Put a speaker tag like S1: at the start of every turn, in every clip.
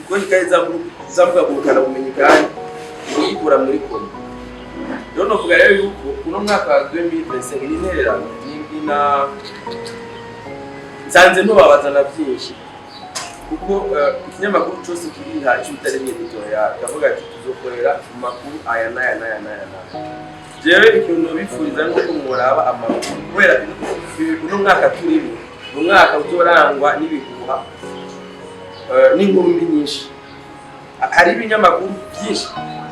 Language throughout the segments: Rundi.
S1: Kuko kandi za mbuga ngurukanabumenyi kandi uyikura muri Kongo. Rero novuga rero yuko uno mwaka wa 2025 ni intererano ni na nsanze ntubabaza na byinshi, kuko ikinyamakuru cyose kiriha icyo bita ligne éditoriale, kavuga ati tuzokorera mu makuru aya n'aya n'aya n'aya n'aya. Jewe ikintu nobifuriza ni uko mworaba amakuru, kubera uno mwaka turimo ni umwaka uzorangwa n'ibihuha n'inkuru mbi nyinshi. Hari ibinyamakuru byinshi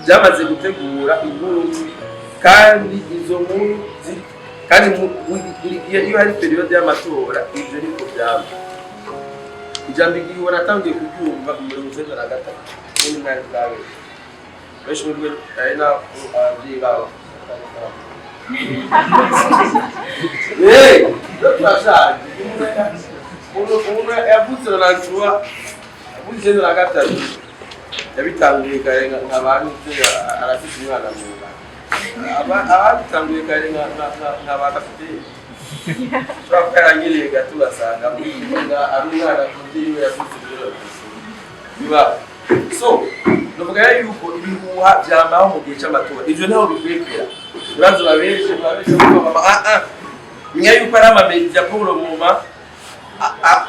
S1: byamaze gutegura inkuru mbi, kandi izo nkuru ziri kandi buri gihe iyo hari période y'amatora ivyo niko byaba. Ijambo igihe natangiye kuryumva mu 93, nyine mwari bwawe benshi muri mwe ari na ababyeyi babo. Rero turashaje. Umuntu yavutse na nantuwa, yavutse 93, yabitanguye kare nka ba Nite, arafite umwana mu nda. Ababitanguye kare nka ba kapiteni ushobora kuba yaranyereye gato, ugasanga ari umwana umubyeyi we yavutse muri biba. So nuvuga rero yuko ibihuha vyamaho mu gihe c'amatora, ivyo ntaho bikwiye kwera. Urazi babeshe babeshe kuko mama menya yuko ari ama médias pour le moment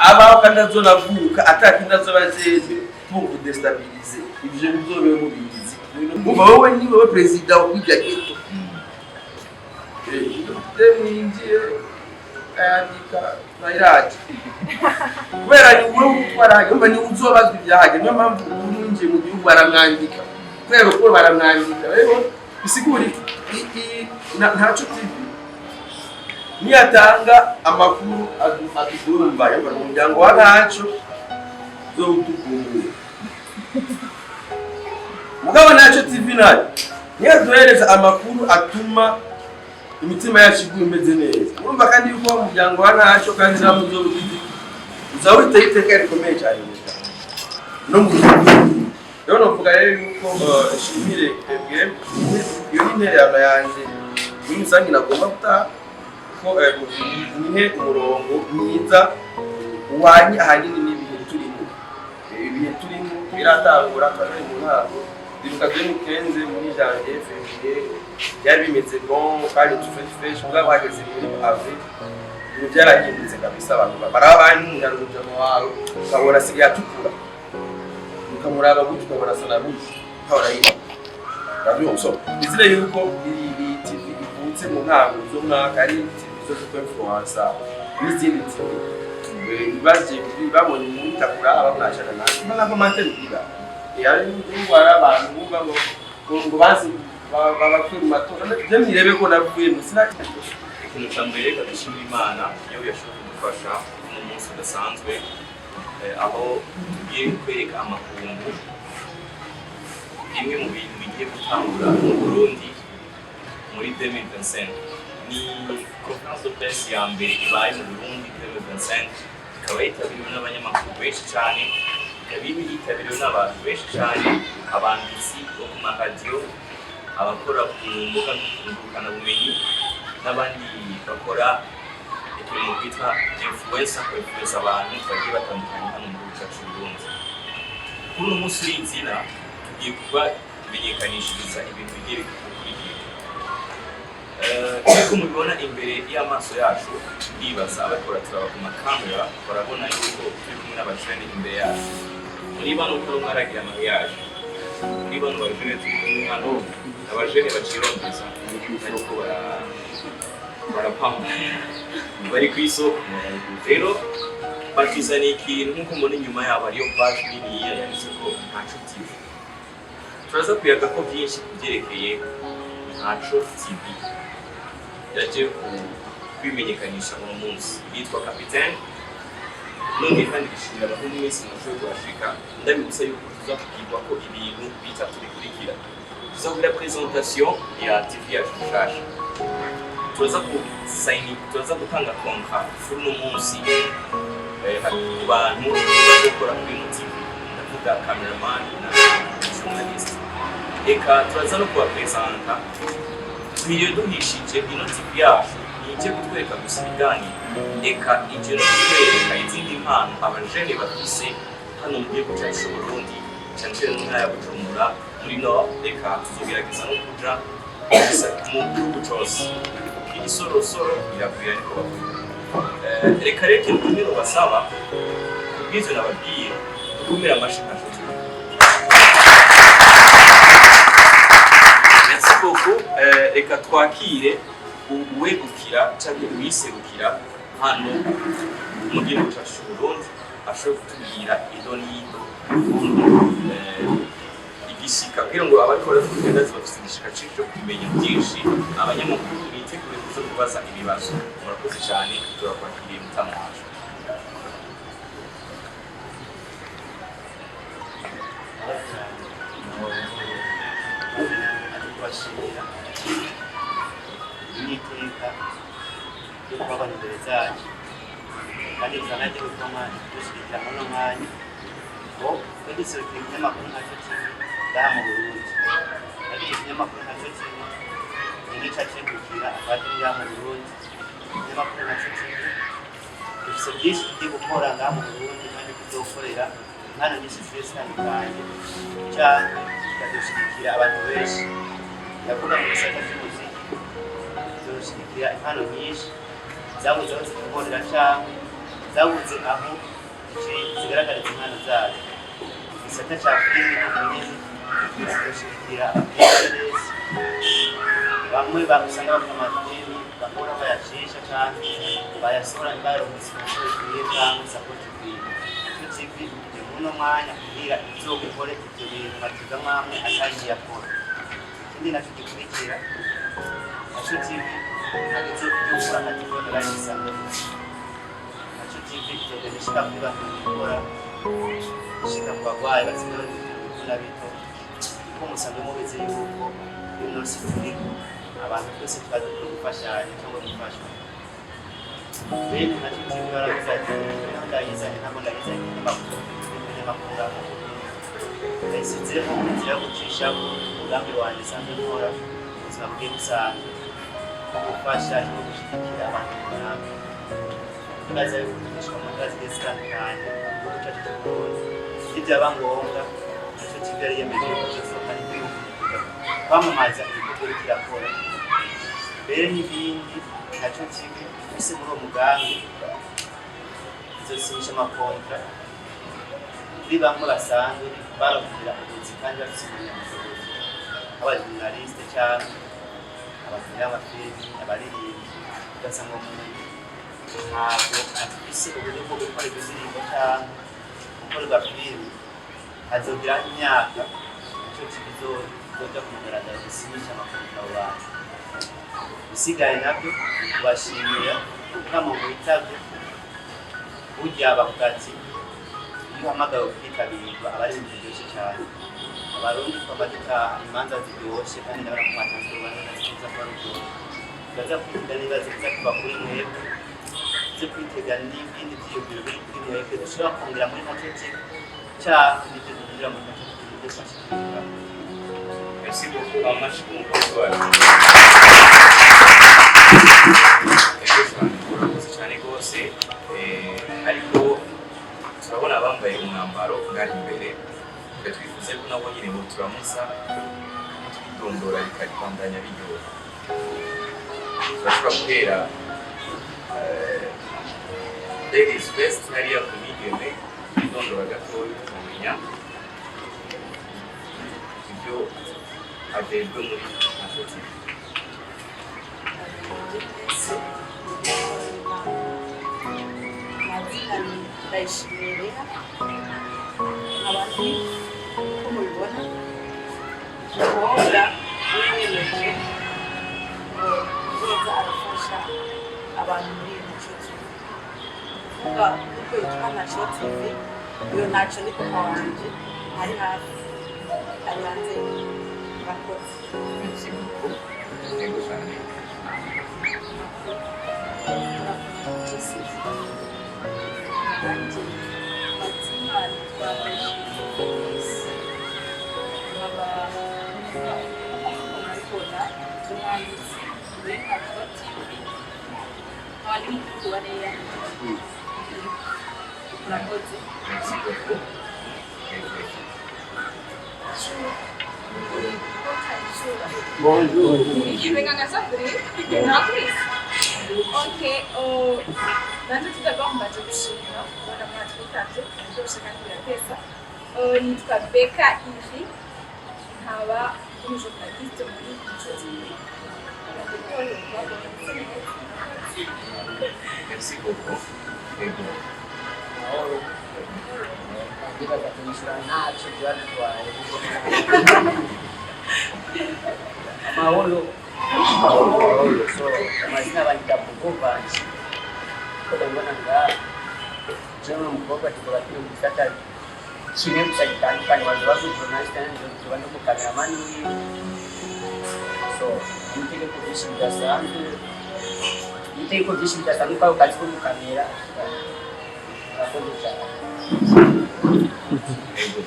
S1: abaho kandi azonavuka atakindi azoba ajejwe pour vous déstabiliser. Ivyo muzobe mubizi. Umva, wowe ni wowe perezida w'irya ghetto mwinjiye ayandika nayiraje kubera ni wowe utwara. Umva, ni uzobazwa ibyahaje. Niyo mpamvu umuntu winjiye mu gihugu baramwandika, kubera ko baramwandika. Rero bisigura Ntaco TV niyatanga amakuru atugumba yumva mu muryango wa Ntaco zowutugumuye. Mugabo Ntaco TV nayo niyaduhereza amakuru atuma imitima yacu iguma imeze neza, urumva kandi yuko umuryango wa Ntaco kandi namwe uzobugize uzaba witeye iteka rikomeye cyane mu muryango no mu gihugu. Rero novuga rero yuko nshimire twebwe. Iyo ni intererano yanjye muri rusange nagomba gutaha ko nihe umurongo mwiza uhwanye ahanini n'ibihe turimo. Ibihe turimo biratangura, turari mu ntango. Ndibuka 2015 muri janvier, février, byari bimeze bon kandi fresh fresh. Mugabo hageze muri avril ibintu byarahindutse kabisa. Abantu baraba bantu umujama wawe ukabona asigaye atukura, ukamuraba gutyo ukabona asa na rouge, ukabona yiba. Urabyumva? So nizere yuko iyi TV ivutse mu ntango z'umwaka ari TV zo kuinfluensa n'izindi TV. Baje babonye inkuru itakuraba mwashaka nawe mbona ko commentaire ugira yari ndwara abantu bumva ngo bazi babakuye mu matora. Je mwirebe ko navuye mu sina.
S2: Ikintu cya mbere, reka dushimire Imana iyo yashoboye kudufasha uno munsi udasanzwe, aho tugiye kwereka amakungu bimwe mu bintu bigiye gutangura mu Burundi muri 2025. Ni conférence de presse ya mbere ibaye mu Burundi 2025, ikaba yitabiriwe n'abanyamakuru benshi cyane, ikaba yitabiriwe n'abantu benshi cyane, abanditsi bo ku maradiyo, abakora ku mbuga ngurukanabumenyi n'abandi bakora ikintu kwitwa influencer, ku influence abantu bagiye batandukanye hano mu gihugu cyacu cy'u Burundi. Kuri uno munsi w'izina tugiye kubamenyekanishiriza ibintu bigiye bikurikira. Nk'uko mubibona imbere y'amaso yacu, ndibaza abakora turaba ku makamera barabona yuko turi kumwe n'abajene imbere yacu. Muri bano uko umwe aragira mariage, muri bano bajene turi kumwe hano, abajene bacirondeza ariko barapamba bari ku isoko. Rero batuzaniye ikintu nk'uko mubona inyuma yabo hariyo page niniya yanditse ko Ntaco TV. Turaza kuyaga ko byinshi ku byerekeye Ntaco TV yaje kwimenyekanisha uno munsi. Yitwa Capitaine. Nongeye kandi gushimira abantu mwese mwashoboye kuhashika. Ndabibutsa yuko tuza kubwirwa ko ibintu bitatu bikurikira: tuza kugira présentation ya TV yacu nshasha, turaza ku sign, turaza gutanga contrat kuri uno munsi ku bantu bazokora kuri ino TV, ndavuga cameraman na journalist. Eka turaza no kubapresenta. Twiriwe duhishije. Ino TV yacu ntije kutwereka gusa ibiganiro, eka ije no kutwereka izindi mpano abajene bafise hano mu gihugu cyacu c'u Burundi. Cyane cyane mu ntara ya Bujumbura muri no reka tuzogerageza no kuja mu gihugu cose. Igisorosoro irakwira, ariko bavuga. Reka rero ikintu kimwe nobasaba kubw'ivyo nababwiye, dukomere amashi nka nshuti. Merci beaucoup. Reka twakire uwegukira canke uwiserukira hano mu gihugu cacu c'Uburundi, ashobore kutubwira ido n'ido ukuntu igishika, kugira ngo abariko baratugenda bafise igishika cyo kumenya byinshi. Abanyamakuru bitegure kuza kubaza ibibazo. Murakoze cyane, turakwakiriye mutamu wacu.
S3: Kubashimira n'iteka ryo kubabona imbere zacu, kandi turanajya gutuma dushyigikira muri uno mwanya ngo twe duserukira ikinyamakuru Ntaco TV ngaha mu Burundi. Ariko icyo kinyamakuru Ntaco TV ni nk'ica cegukira akaba ngaha mu Burundi. Ikinyamakuru Ntaco TV dufise byinshi tugiye gukora ngaha mu Burundi, kandi tuzokorera impano nyinshi zigiye zitandukanye, canke tukazoshigikira abantu benshi. Ndavuga mu gisata cy'umuziki, tuzoshigikira impano nyinshi zabuze aho zituborera canke zabuze aho zigaragariza impano zazo. Igisata ca filime nuko nyene, tuzoshigikira abapiyeresi bamwe usanga bakora amafilimi bakabura aho bayacisha canke bayasohora ntibaronke sponsor ikwiye canke support ikwiye. Naco TV ije muri uno mwanya kugira izokore ivyo bintu matiga mwamwe atagiye akora. Ikindi naco gikurikira, Naco TV ntabwo izokujya gukora nka TV online isanzwe. Naco TV izogenda ishika kuri bantu gukora, ishika ku bagwayi batsinda bari na bito, kuko musanzwe mubizi yuko ino si turiko abantu twese tuba dukwiye gufashanya cyangwa gufashwa. Bene Naco TV baravuze ati: "Naho ndayizanye, ntabwo ndayizanye ikinyamakuru, ibinyamakuru ngaha mu Burundi ndayisizeho inzira yo gucishako umugambi wanjye nsanzwe nkora mu buzima bwiye busanzwe bwo gufasha no gushyigikira abantu runaka." Nibaza yuko tugishwa mu ntara zigiye zitandukanye mu gihugu cyacu cy'u Burundi. Nibyaba ngombwa, Naco TV yari yiyemeje yuko izosohoka n'igihugu kuja kwamamaza ibikorwa iriko irakora, mbere n'ibindi. Naco TV ifise muri uwo mugambi, izosinyisha ama contrats kuri bamwe basanzwe barondera ubuzi kandi bafise ubunyabushobozi, aba journaliste canke abakinyi b'amafilimi, abaririmbyi. Ugasanga umuntu ntabwo afise uburyo bwo gukora izo ndirimbo canke gukorerwa filimi, azogira imyaka ico kizoja ku mugaragaro gisinyisha ama contrats abo bantu. Ibisigaye nabyo ni kubashimira kamo witabye. Burya bavuga ati iyo uhamagawe ukitabirwa aba ari ibintu biryoshye cyane. Abarundi twama dutaha imanza ziryoshe, kandi ndabona ko mwatanze urubanza nziza kuba ruryoshye. Turaza kwitega n'ibibazo biza kuva kuri mwebwe, tuze kwitega n'ibindi vyiyumviro biri kuri mwebwe dushobora kongera muri Ntaco TV, canke n'ivyo duhindura muri Ntaco TV nivyo twashikiriza.
S2: Merci beaucoup, amashi ku mukozi wacu. Ego cyane, urakoze cyane rwose. Ariko turabona abambaye umwambaro ngari imbere, twe twifuze ko nabo nyine ngo turamusa twidondora bikabandanya biryoha. Turashobora guhera ladies first, hariya ku migeme, twidondora gatoya tukamenya ibyo ajejwe muri Ntaco TV.
S4: Mwese, amazina ni Ndayishimiye Leah, nkaba ndi, uko mubibona, umukobwa wiyemeje ngo uzoza arafasha abantu muri iyi Ntaco TV. Kuvuga uko yitwa Ntaco TV, iyo Ntaco ni papa wanje, ari hafi, ari hanze. Murakoze.
S2: Merci beaucoup. Yego cyane.
S4: Murakoze. Nanjye amazina nitwa Ndayishimiye Felix, nkaba murabibona umwanditsi muri Ntaco TV, nkaba ndi mukuru wa Leya. Murakoze.
S2: Merci beaucoup. Yego.
S4: Bonjour.
S1: Bonjour.
S4: Venga nka. Ok, nanje tout d'abord mbaje gushima kubona mwatwitabye, byose kandi birateza. Nitwa Beka Iri, nkaba umujournaliste muri Mico TV. Ndabona kubabona neza.
S2: Merci beaucoup. Yego.
S5: Mahoro. Ndibaza kwishyura ntacyo byadutwaye. Amahoro. Amahoro. So, amazina banyita Bobo Vanji. Ko ndabibona ngaha. Jewe n'umukobwa tukaba turi mu gisata kimwe gusa gitandukanye, baza bazi journaliste, nanjye tuba ndi umukameramani wiwe. So, itegeko byinshi bidasanzwe. Itegeko byinshi bidasanzwe kwako kazi ko gukamera. Murakoze cyane.
S2: Yego.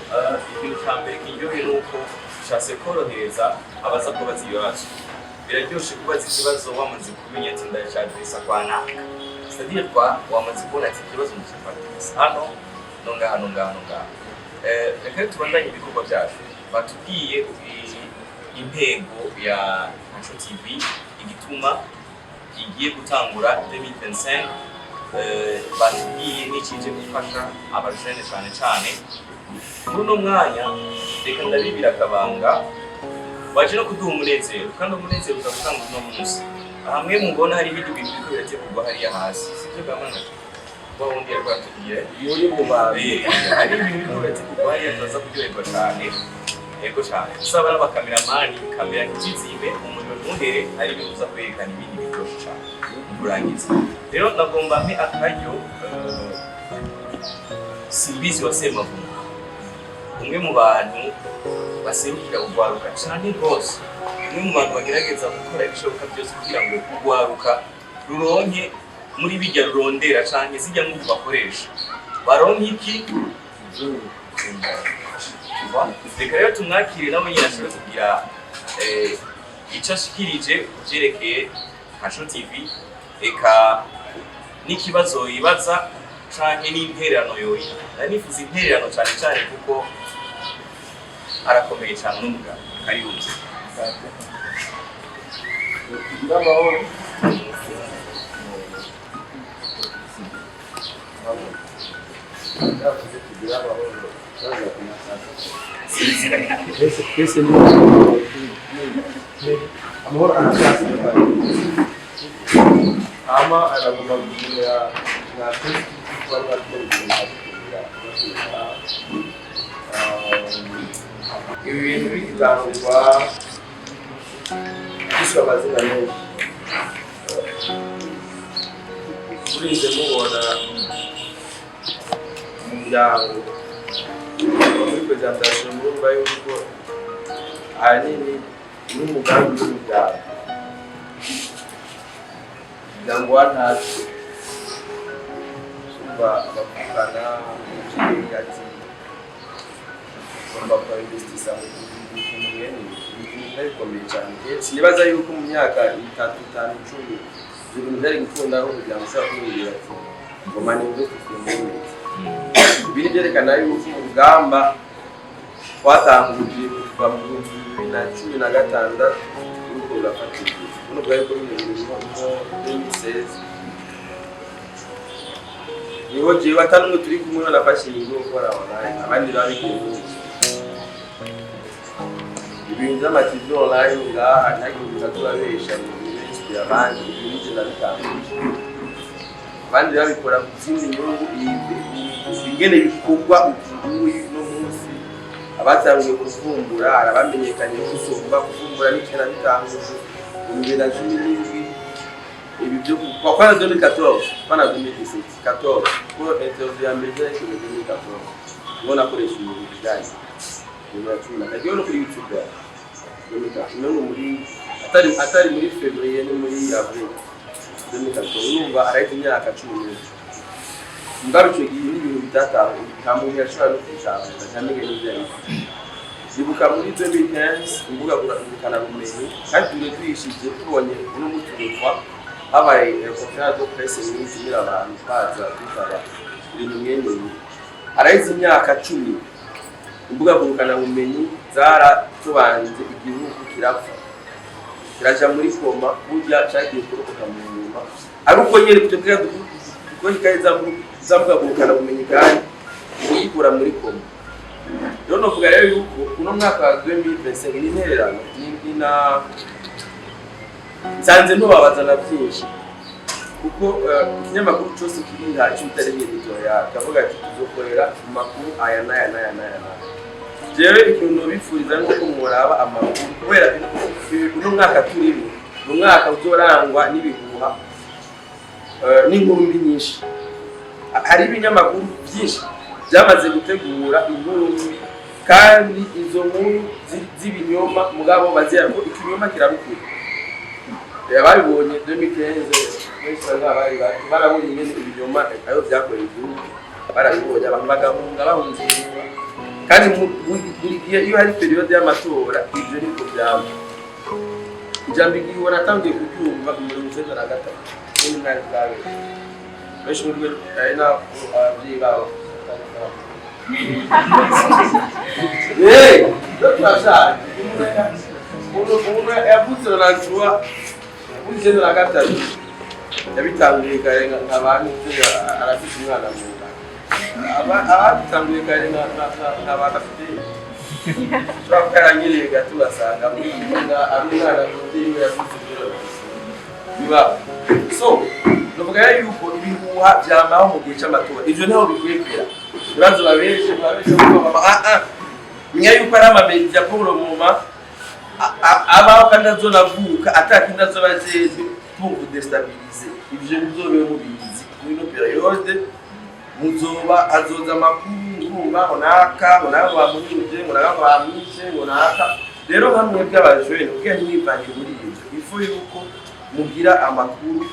S2: Ikintu cya mbere kindyoheye ni uko ushatse korohereza abaza kubaza ibibazo. Biraryoshe kubaza ikibazo wamaze kumenya ati ndacadresa kwa naka. C'est-à-dire quoi? Wamaze kubona ati ikibazo ndacadresa hano, no ngaha, no ngaha, no ngaha. Reka tubandanye ibikorwa byacu. Batubwiye intego ya Ntaco TV, igituma igiye gutangura 2025. Batubwiye n'ikije gufasha abajene cyane cyane muri uno mwanya. Reka ndabibira akabanga, baje no kuduha umunezero, kandi umunezero uza gutanga uno munsi. Hamwe mubona hari ibindi bintu biriko birategurwa hariya hasi, sibyo gamana wa wundi yariko aratubwira?
S1: Muri mu bantu.
S2: Hari ibintu biriko birategurwa hariya, turaza kuryoherwa cane. Yego cane. Usaba n'abakameramani, kamera ntizizime, umuriro ntuhere, hari ibintu uza kwerekana ibindi biryoshe cane. Mu kurangiza rero nagomba mpe akaryo Simbizi wa Semavumo, umwe mu bantu baserukira urwaruka cane rwose, umwe mu bantu bagerageza gukora ibishoboka byose kugira ngo urwaruka ruronke muri bijya rurondera canke zijya nguvu bakoresha, baronke iki. Reka rero tumwakire nawe nyine ashobore kugira ico ashikirije ku vyerekeye Ntaco TV, eka n'ikibazo yibaza canke n'intererano yoyiha. Nari nifuza intererano cane cane kuko arakomeye cane n'umugabo. Karibu.
S1: Tugire amahoro. Yavuze tugire amahoro. Turaza kumasaka. Twese, twese ni amahoro arasasa. Hama aragomba kugira natwe bari batubwira ibi bintu bigitangwa biswe amazina menshi. Murinze mubona umuryango muri présentation, murumva yuko ahanini n'umugambi w'umuryango, umuryango wa Ntaco. Umva bavukana, umuvyeyi ati ugomba kuinvestisa mu bintu mwene ibi, ibintu bikomeye cyane. Sinibaza yuko mu myaka 3, 5, 10 ibyo bintu byari gukunda, aho umuryango ushobora kumubwira ati ngoma ni investise muri ibi. Ni byerekana yuko urugamba twatanguje kuva mu 2016 uriko rurafata igihe. Buno bwari ko bino bintu nko 2016 niho jewe atari umwe turi kumwe nafashe ingingo yo gukora online, abandi babigiye. Ibintu by'ama TV online ngaha ntagiye kuza turabesha ngo bibe abandi, ibintu nivyo nabitanguje, abandi babikora ku zindi nyungu. Ingene bikorwa ubu no munsi, abatanguye kuvumbura arabamenyekanye gusumba kuvumbura n'ikena bitanguje mu 2017. Ibi byo kwa kwana 2014, kwana 2017, 14, kuko interview ya mbere yari muri 2014, niho nakoresha ibintu bijyanye 2014 no kuri YouTube ya 2014, no muri atari muri février, ni muri avril 2014. Urumva arahita imyaka 11. Mugabo icyo gihe n'ibintu bitatanga, nta muntu yashobora no kubitahura ntamenye n'ibyo ari byo. Ndibuka muri 2015 imbuga ngurukanabumenyi, kandi turi twishije tubonye uno muturutwa habaye conférence de presse nini itumira abantu baza kwitaba ibintu mwene ibi. Araheze imyaka 10. Imbuga ngurukanabumenyi zaratubanze, igihugu kirapfa, kiraja muri coma. Burya cagiye kurokoka mu nyuma, ariko nyene twebwe dukoresha za mbuga ngurukanabumenyi kandi kuyikura muri coma. Rero novuga rero yuko uno mwaka wa 2025 ni intererano ni na nsanze ntubabaza na byinshi, kuko ikinyamakuru cyose kiriha icyo bita ligne éditoriale, kavuga ati tuzokorera mu makuru aya n'aya n'aya n'aya n'aya. Jewe ikintu nobifuriza ni uko mworaba amakuru, kubera uno mwaka turimo ni umwaka uzorangwa n'ibihuha n'inkuru mbi nyinshi. Hari ibinyamakuru byinshi byamaze gutegura inkuru mbi, kandi izo nkuru z'ibinyoma, mugabo bazira ko ikinyoma kirabukura. Ababibonye 2015 benshi bari bari barabonye ingene ibinyoma ayo byakoreye igihugu, barabibonye, abantu bagahunga, bahunze ibinyoma. Kandi buri gihe iyo hari période y'amatora, ivyo niko byaba. Ijambo igihuha natangiye kuryumva mu 93, n'ubu mwari bwabere benshi muri mwe ari naho ababyeyi babo. Turashaje. Umuntu yavutse 93, yavutse 93, yabitanguye kare nka ba Mutwe, arafite umwana mu nda. Ababitanguye kare nka ba Kapiteni, ushobora kuba yaranyereye gato, ugasanga ari umwana umubyeyi we yavutse biba. So nuvuga rero yuko ibihuha byamaho mu gihe cy'amatora, ivyo ntaho bikwiye kwera. Ibibazo babeshe babeshe kuko mama menya yuko ari ama médias pour le moment abaho kandi azonavuka atakindi azoba ajejwe pour vous déstabiliser. Ivyo muzobe mubizi, muri ino période muzoba azoza amakuru ngumva ngo naka, ngo naka bamunyuruje, ngo naka bamwishe, ngo naka. Rero nka mwebwe abajene, kugira ntimwivange muri ivyo, ifo yuko mugira amakuru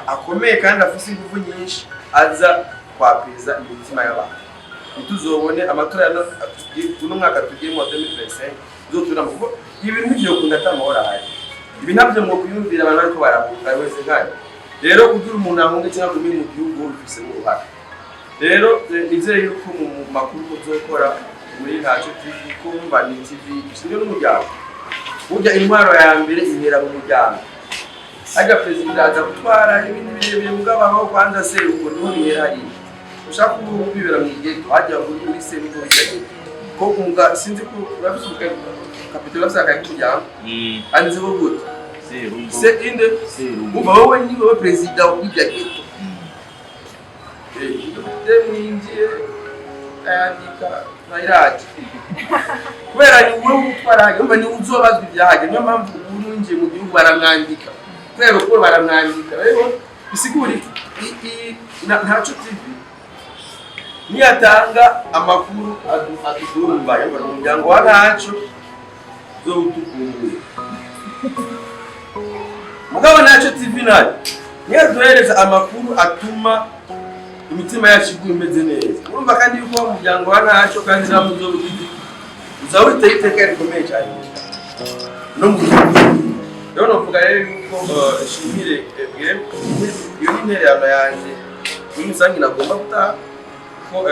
S1: akomeye kandi afise ingufu nyinshi, aza kwapeza imitima y'abantu. Ntituzobone amatora uno mwaka tugiyemo wa 2025 tuzotura, kuko ibintu ntivyokunda ata amahoro ahari. Ibi ntabyo mwokwiyumvira, abantu bariko barahunga wese nkanya. Rero kugira umuntu ahunge cyangwa agume mu gihugu, bifisemo uruhare. Rero nizere yuko mu makuru muzokora muri Ntacyo TV, kumva ni TV ishinzwe n'umuryango. Burya intwaro ya mbere ihera mu muryango. Harya perezida aza gutwara ibindi birebire, mugabo aho kwanza serugo niho bihera. Hariya ushaka kuba bibera mu igeto, hajya muri serugo bijya ghetto ko umuga sinzi ko urafise kapitali, urafise akayi k'umuryango anditseho gute?
S2: Serugo.
S1: Se inde?
S2: Serugo.
S1: Umva, wowe ni wowe perezida w'irya ghetto. Mwinjiye ayandika ntayiraje, kubera ni wowe utwara hajya. Umva, ni uzobazwa ibyahaje. Niyo mpamvu ubu winjiye mu gihugu baramwandika, kubera ko baramwandika. Rero bisigura iki? Ntacyo TV niyatanga amakuru adudumba umuryango wa Ntacyo uzowutukumbuye. Mugabo Ntacyo TV nayo niyaduhereza amakuru atuma imitima yacu iguma imeze neza. Urumva kandi yuko wa muryango wa Ntacyo kandi nta muzobugizi uzaba witeye iteka rikomeye cyane no mu gihugu. Rero novuga rero yuko nshimire bwe iyo ni intererano yanjye muri rusange nagomba gutaha, ko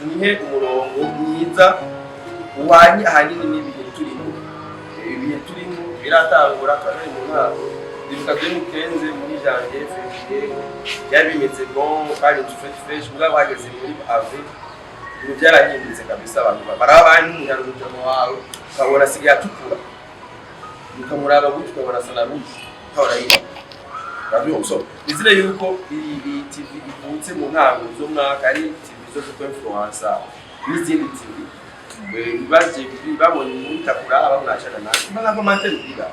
S1: nihe umurongo mwiza uhwanye ahanini n'ibihe turimo. Ibihe turimo biratangura kandi mu ntango ndibuka 2015 muri janvier, février, byari bimeze bon, kandi fresh fresh. Mugabo hageze muri avril, ibintu byarahindutse kabisa. Abantu baraba n'umuntu umujama wawe, ukabona asigaye atukura, ukamuraba gutyo ukabona asa na rouge, ukabona yira. Urabyumva? So nizere yuko iyi TV ivutse mu ntango z'umwaka ari TV zo kuko influencer n'izindi TV baje babonye inkuru itakuraba mwacana nawe mba nka commentaire ugira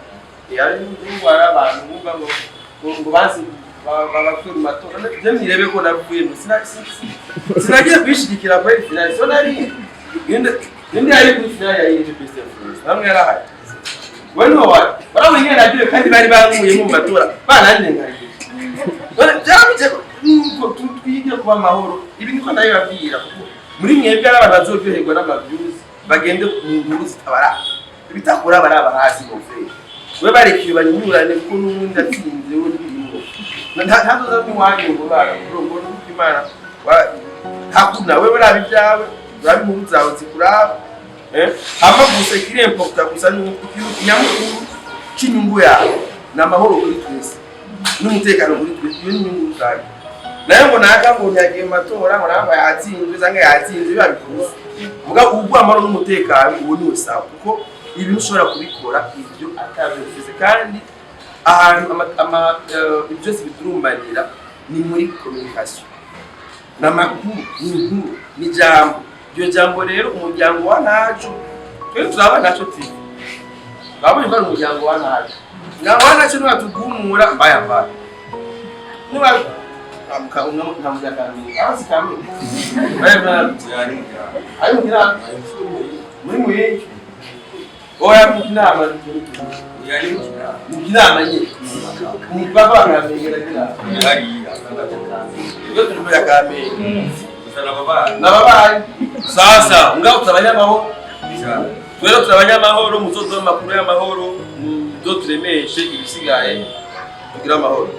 S1: ari n'ubara abantu bumva ngo bazi babapfuye mu matora. Je mwirebe ko navuye sinagiye kwishigikira kuri finale. So nari ninde yari kuri finale ya yindi best influence? Namwe yarahari, we niho wari barabona ingene nagiye, kandi bari bankuye mu matora, banandenganyije. Byabije nuko twige kuba amahoro. Ibi niko ndabibabwira, kuko muri mwebwe ari abantu bazoryoherwa n'ama views, bagende mu nkuru zitabara ibitakura baraba hasi mu frère. We barekiye banyurane, kuko n'ubundi atsinze we ntibirimo ntazoza n'iwanyu ngo bara ngo nuko Imana hakuna wewe raba ibyawe. Turabe inkuru zawe zikuraba. Hama gusa ikiri important gusa ni ikintu nyamukuru cy'inyungu yawe ni amahoro kuri twese n'umutekano kuri twese. Iyo ni inyungu rusange. Nayo ngo naka ngo ntiyagiye mu matora, ngo naka yatsinzwe cyangwa yatsinze, biba bikuruza. Muga ubwo amahoro n'umutekano uwo ni sawa, kuko ibintu ushobora kubikora ibyo atabivuze. Kandi ahantu ibyo byose biturumbanira ni muri communication, ni amakuru, ni inkuru, ni ijambo. Iryo jambo rero, umuryango wa Ntaco, twe turaba Ntaco TV, babonye ko ari umuryango wa Ntaco. Umuryango wa Ntaco nibatugumura mbaya mbaya, niba nkamujya aho sikamwe mbaya mbaya ari mu kinama, muri Muyinga, oya, mu kinama, mu kinama nyine, ku mupaka wa Kamenge na Kinama. Iyo turi muri Kamenge nababaye sasa ngaho turi abanyamahoro. Twero turi abanyamahoro. Muzoduhe amakuru y'amahoro, muzoturemeshe, ibisigaye tugire amahoro.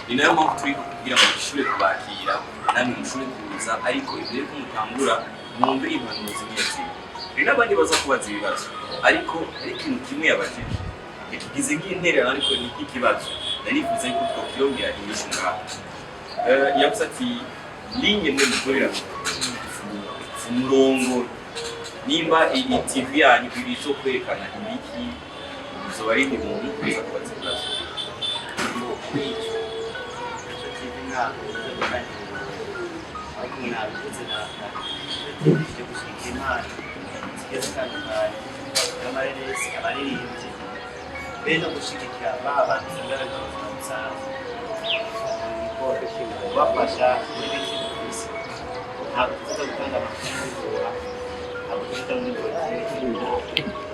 S2: Ni nayo mpamvu turi kugira ngo dushobore kubakira namwe mushobore kuza, ariko imbere yuko mutangura mwumve impanuro zimwe zimwe. Hari n'abandi baza kubaza ibibazo, ariko hari ikintu kimwe yabajije yakigize nk'intererano, ariko ni nk'ikibazo narifuza yuko twakiyongera inyishu ngaho. Yavuze ati ligne mwe mukorera umurongo, nimba iyi TV yanyu izo kwerekana ibiki, izoba ari muntu kuza kubaza ibibazo.
S3: Kuri icyo icyo TV ntabwo biza gutangira, ariko nabivuze na icyo TV kije gushyigikira impano zigiye zitandukanye, amareresi, abaririmbyi, be no gushyigikira ba bantu usanga bari mu buzima busanzwe, kubafasha muri bike dufise. Ntabwo tuza gutanga amakuru y'ibihuha, ntabwo tuza muri politiki.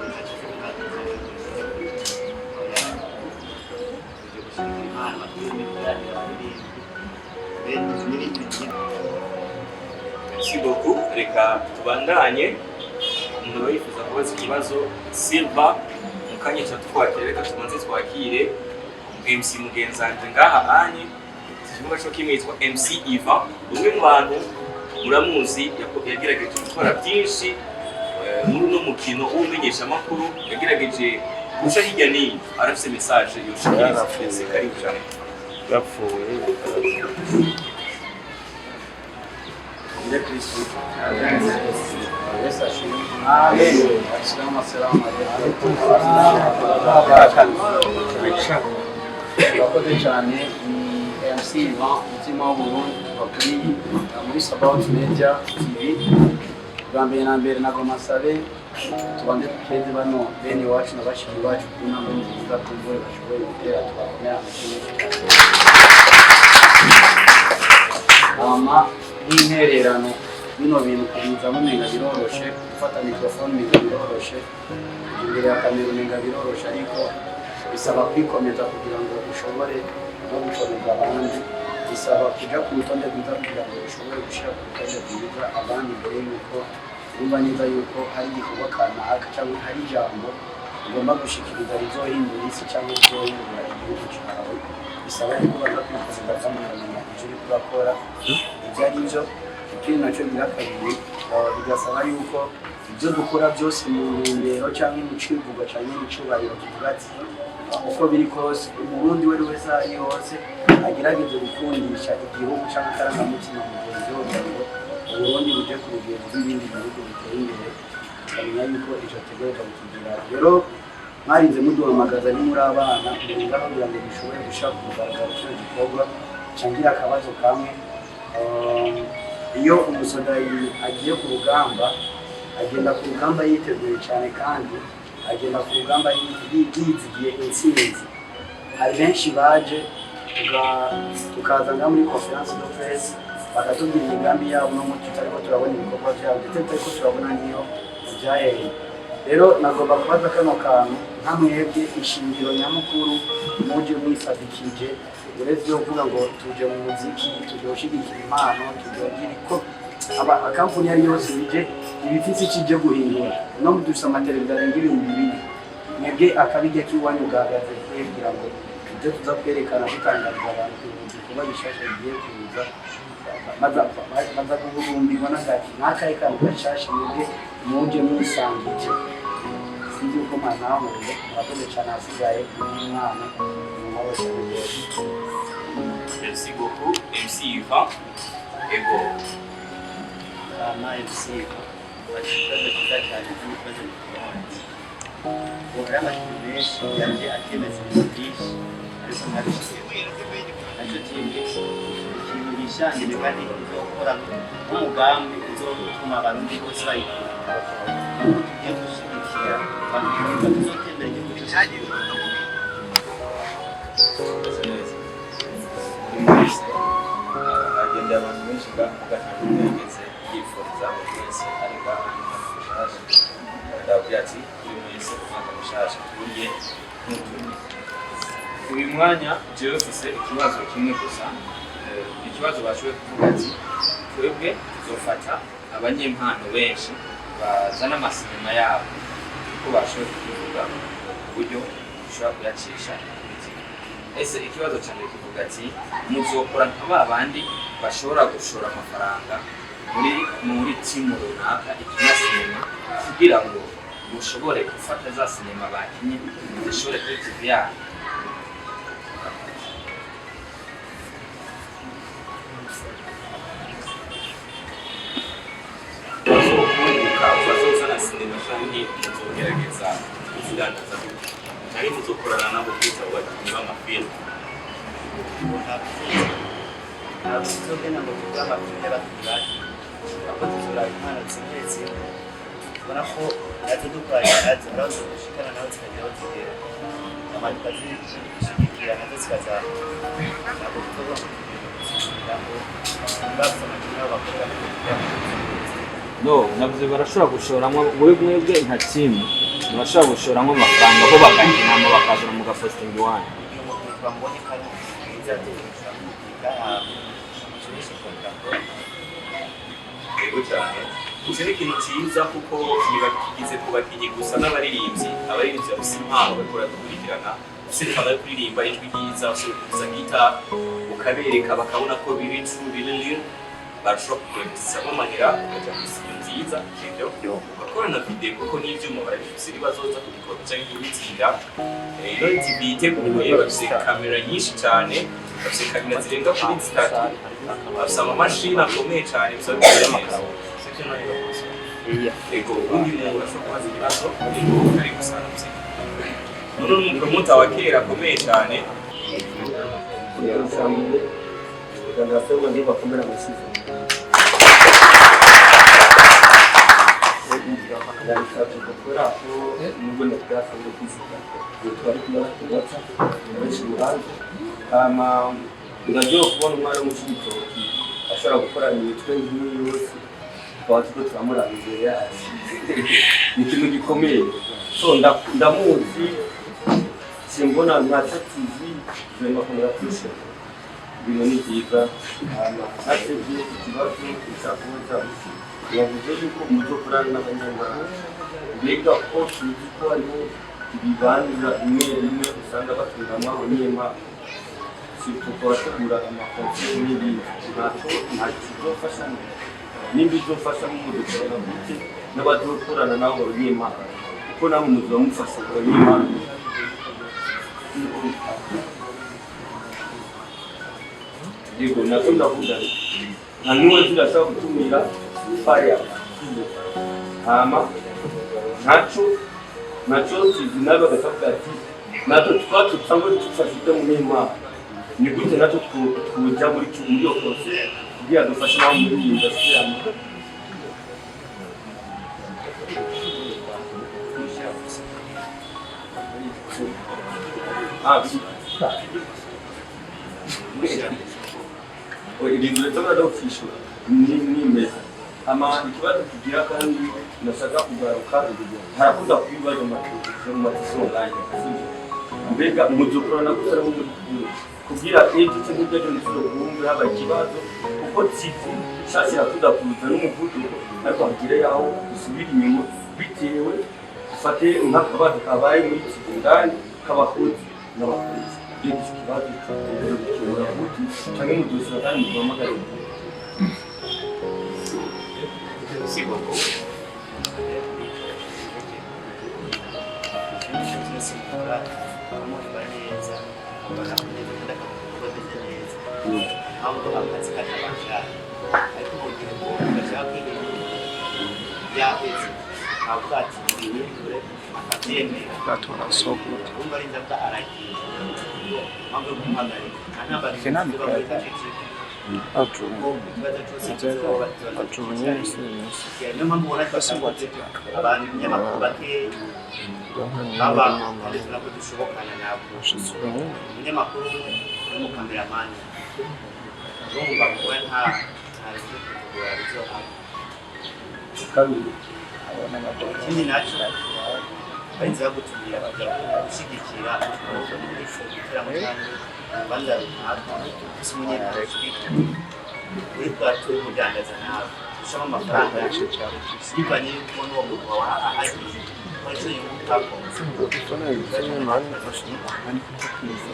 S3: Ntacyo TV ntabwo tuza tuje gushyigikira impano, bateze ibiganiro, abaririmbyi be n'ibindi bintu.
S2: Merci beaucoup. Reka tubandanye. Umuntu aba yifuza kubaza ikibazo, Silva, mu kanya tuba twakira. Reka tubanze twakire MC mugenzanje ngaha anye ikibuga cyo kimwe, yitwa MC Ivan, umwe mu bantu muramuzi, yagerageje gukora byinshi muri uno mukino w'umenyeshamakuru, yagerageje guca hirya n'ino, arafise message yoshikiriza. MC, karibu cyane.
S6: Bapfuye.
S1: Ile Kristo.
S6: Yesu ashimwe. Assalamu assalamu alaikum. Urakoze cyane. Ni MC Ivan Mutima w'Uburundi, tuva kuri muri Sabaut Media TV. Bwa mbere na mbere nagomba nsabe tubanze dukeze bano bene iwacu na bashiki bacu ku ntambwe nziza kumbure bashoboye gutera, tubakomera amashyi menshi cyane. Hama nk'intererano, bino bintu kubizamo umenga biroroshe, gufata mikrofone umenga biroroshe, kujya imbere ya kamera umenga biroroshe, ariko bisaba kwikomeza kugira ngo ushobore no gukomeza abandi, bisaba kuja ku rutonde rwiza kugira ngo ushobore gushyira ku rutonde rwiza abandi. Mbere yuko urumva neza yuko hari igikorwa kanaka cyangwa hari ijambo ugomba gushikiriza rizohindura isi cyangwa rizohindura igihugu cyawe, bisaba yuko baza kwikomeza kandi ukamenya ivyo uriko urakora ibyo ari byo. Ikindi nacyo gira kabiri, bigasaba yuko ibyo dukora byose mu ntumbero cyangwa mu civugo cyangwa mu cubahiro tuvuga ati uko biri kose Umurundi we wese aho ari hose agerageze gukundisha igihugu cyangwa akarangamutima mugenzi we, kugira ngo Uburundi buje ku rugero rw'ibindi bihugu biteye imbere, tukamenya yuko ico tegerezwa kukigira. Rero mwarinze muduhamagaza, ni muri abana murinda kugira ngo dushobore gushira ku mugaragaro kino gikorwa. Cangira akabazo kamwe. Iyo umusoda agiye ku rugamba, agenda ku rugamba yiteguye cyane, kandi agenda ku rugamba yizigiye intsinzi. Hari benshi baje tukaza ngaha muri conférence de presse, bakatubwira imigambi yabo, no muti tutariko turabona ibikorwa byabo, ndetse tutariko turabona n'iyo byahereye. Rero nagomba kubaza kano kantu: nka mwebwe, ishingiro nyamukuru muje mwisadikije, uretse yo kuvuga ngo tuje mu muziki, tuje gushyigikira impano, tuje kugira ko akampuni ari yose bije ibifite ikije guhindura, no dufise amateleviziyo arenga 4000, mwebwe akabijya k'iwanyu gahagaze kugira ngo ibyo tuza kwerekana dutangariza abantu ku ibikorwa bishasha bigiye kuza, baza guhurumbirwa n'agati n'akahe kantu gashasha mwebwe muje mwisangije. Sinzi uko mwanahuye. Murakoze cane. Hasigaye umwana mu mahoro cyane rwose.
S2: Merci beaucoup, MC Ivan. Ego.
S3: Ama MC bari ikibazo cyiza cyane n'ikibazo gikomeye. Ubu hariho amashuri menshi yaje akemeza ibintu byinshi, ariko ntabishyizeho. Nacyo TV ikintu yishangire kandi izokora nk'umugambi uzotuma Abarundi bose bayikunda, nuko tugiye gushyigikira abantu tuzotembera igihugu cyose.
S7: Meze neza. Buri wese agenda, abantu benshi ngaha mugatanga yageze yifuriza buri wese ari ngaha umwaka mushasha. Ndababwira ati kuri mwese umwaka mushasha, turye ntutumye.
S2: Uyu mwanya jewe mfise ikibazo kimwe gusa. Ikibazo bashoboye kuvuga ati twebwe tuzofata abanyempano benshi bazana amasinema yabo, kuko bashoboye kubivuga ku buryo dushobora kuyacisha kuri TV. Ese ikibazo cyane kivuga ati muzokora nka ba bandi bashobora gushora amafaranga muri timu runaka ikina sinema, kugira ngo mushobore gufata za sinema bakinye muzishore kuri TV yanyu? Bazokunguka, bazozana sinema canke muzogerageza kuzidandaza gute, canke muzokorana nabo kwita abakinyi b'amafilme?
S3: Ntabwo tuzogenda ngo tugure amafilime y'abakinyi bato, ahubwo tuzoraba impano zimwe zimwe tubona ko nazo dukoranye nazo hari aho zidushikana, naho zikagira aho zigera, hama tukazishigikira nazo zikazamuka. Ntabwo tuzovuga ngo tugenda kuzigurira ngo bafite amafilime aho bakorera ngo kugira ngo
S7: No, navuze barashobora gushoramwo, wowe mwebwe nka timu murashobora gushoramwo amafaranga, bo bakakinamo, bakazana mugapostinga iwanyu.
S3: Igihe umuntu twamubonye ko ari umuntu mwiza, tushobora kumubwira amukinishe kontakoro.
S2: Yego cyane, icyo ni ikintu cyiza kuko ntibakigize ku bakinnyi gusa, n'abaririmbyi. Abaririmbyi bafise impano bariko baradukurikirana, ufise impano yo kuririmba, ijwi ryiza, ufise kuvuza guitar, ukabereka bakabona ko biri true, biri real, barashobora kukwemeza amahera, ukaja muri studio nziza, sivyo, ugakora na video, kuko n'ivyuma barabifise, nibazoza kubikora canke kubitsinda. Ino TV iteguye, bafise kamera nyinshi cyane, bafise kamera zirenga kuri zitatu, bafise amamashini akomeye cyane, bisaba bimeze neza, sivyo none bakoze? Ego, ubundi muntu urashobora kubaza ikibazo. Ego, karibu sana mzee. None ni umupromota wa kera akomeye cyane.
S1: Ndasabwa ndiba bakomera amashyi. Ndabisabye kubera ko nubwo ndabwasanzwe kwiziga twari kumwe kubatsa benshi urubanza, hama ndaryoha kubona umwana wo mu Cibitoki ashobora gukora imitwe nk'iyi yose, tukaba turiko turamuraba imbere yacu. Ni ikintu gikomeye. So ndamuzi, simbona Ntaco TV vraiment komera. Ibintu ni byiza. Hama natevye ikibazo ushaka kubaza, yavuze yuko muzokorana n'abanyamahanga. Mbega ko tuzi ko hariho ibibanza bimwe bimwe usanga baturamwo abanyempano, surtout ko bategura amaconcert n'ibindi, ntaco nta kizofasha? Nimba izofasha, mudukorana gute n'abazokorana nabo banyempano, kuko namwe muzoba mufasha abanyempano? Yego, navyo ndavuga nka n'uwe turashobora gutumira faya, hama ntaco tuzi nawe bagacavuga ati natwe twa tusanzwe dufashe mu mpano, ni gute natwe twoja muri iyo concert kugira dufashe nabo muri iyi industry yacu? Ah, ibintu ndetse no kwishyura ni nimeza. Hama ikibazo tugira kandi ndashaka kugaruka, harakunda kuba ibibazo mu mateleviziyo online, sibyo? Mbega muzokorana gute nabo muri kumwe, kugira ejo cyangwa ejo ntituzobumve haba ikibazo, kuko TV nshasha irakunda kuza n'umuvuduko, ariko hagire yaho usubira inyuma bitewe, dufate nk'akabazo kabaye muri TV indani k'abakozi n'abakozi. Mbega ico kibazo gikemura gute, canke mudusura kandi muduhamagare gute?
S2: Merci beaucoup.
S3: Tunasigura amubikora neza, akabona neza kandi akavuga ameze neza, ahubwo akazi katabashaka. Ariko mu gihe umuntu ashaka ibintu byaheze, avuga ati bihindure, akabyemera, urumva arinze avuga aragiye, mpamvu yo kumuhagarika nta ntambara iba muri ceceka, kuko ikibazo cyose kizoba tuzoba. Niyo mpamvu ubona twasanze abantu ibinyamakuru bakeya baba, kandi tubona ko dushobokana nabo, umunyamakuru umwe n'umukameramani. Urumva kuba nta byo kutugora bizohaba.
S1: Kabiri.
S3: Ikindi nacyo, barinze bagutumira kujya gushyigikira muri ico giteramo cyangwa urubanza runaka, ufise umunyempano ushigikira uri turi mudandaza, nawe ushamo amafaranga bivanye yuko n'uwo muntu wawe ahagiye ko ico yungukako.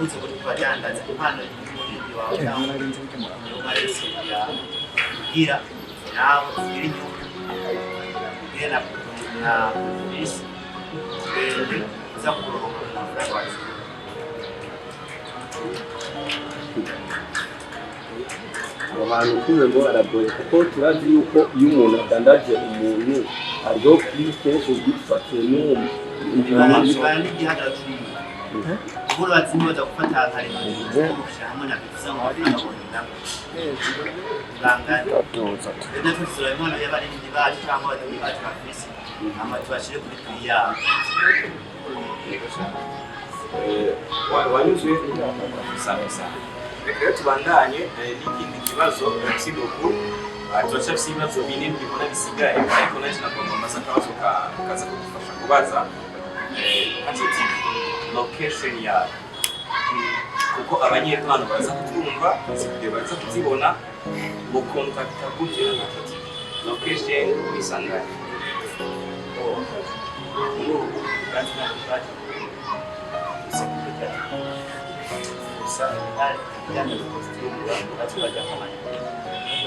S3: Uzi uri kubadandaza impano y'umuririmbyi wawe cyangwa umwe yawe, kugira nawe ugire inyungu, ugire na bisi ndende uza kuronka mu mafaranga wacu.
S1: Abo bantu kumwe ngo aragoye, kuko turazi yuko iyo umuntu adandaje umuntu hariho kuri kenshi ubwifatiye n'uwo.
S3: Bivana n'igihagararo c'umuntu. Ubu bazimu baza gufata nka hamwe na bivuze ngo amafaranga bongeramo bangana. Rero natwe tuzora impano y'abaririmbyi bacu cyangwa abakinnyi bacu bafise, hama tubashire kuri prix yabo.
S2: Wanyuzwe sawa sawa. Reka rero tubandanye n'ikindi kibazo. Merci beaucoup. Turacyafise ibibazo bine mbibona bisigaye, ariko nanjye nagomba mbaza akabazo kaza kudufasha kubaza Ntaco TV location yayo, kuko abanyempano baraza kutwumva, izi video baraza kuzibona. Mukontakta gute na Ntaco TV location kwisanganya?
S3: Muri ubu kandi ntabwo twaje gusa gusa bijyanye na costume, baca bajya kumanya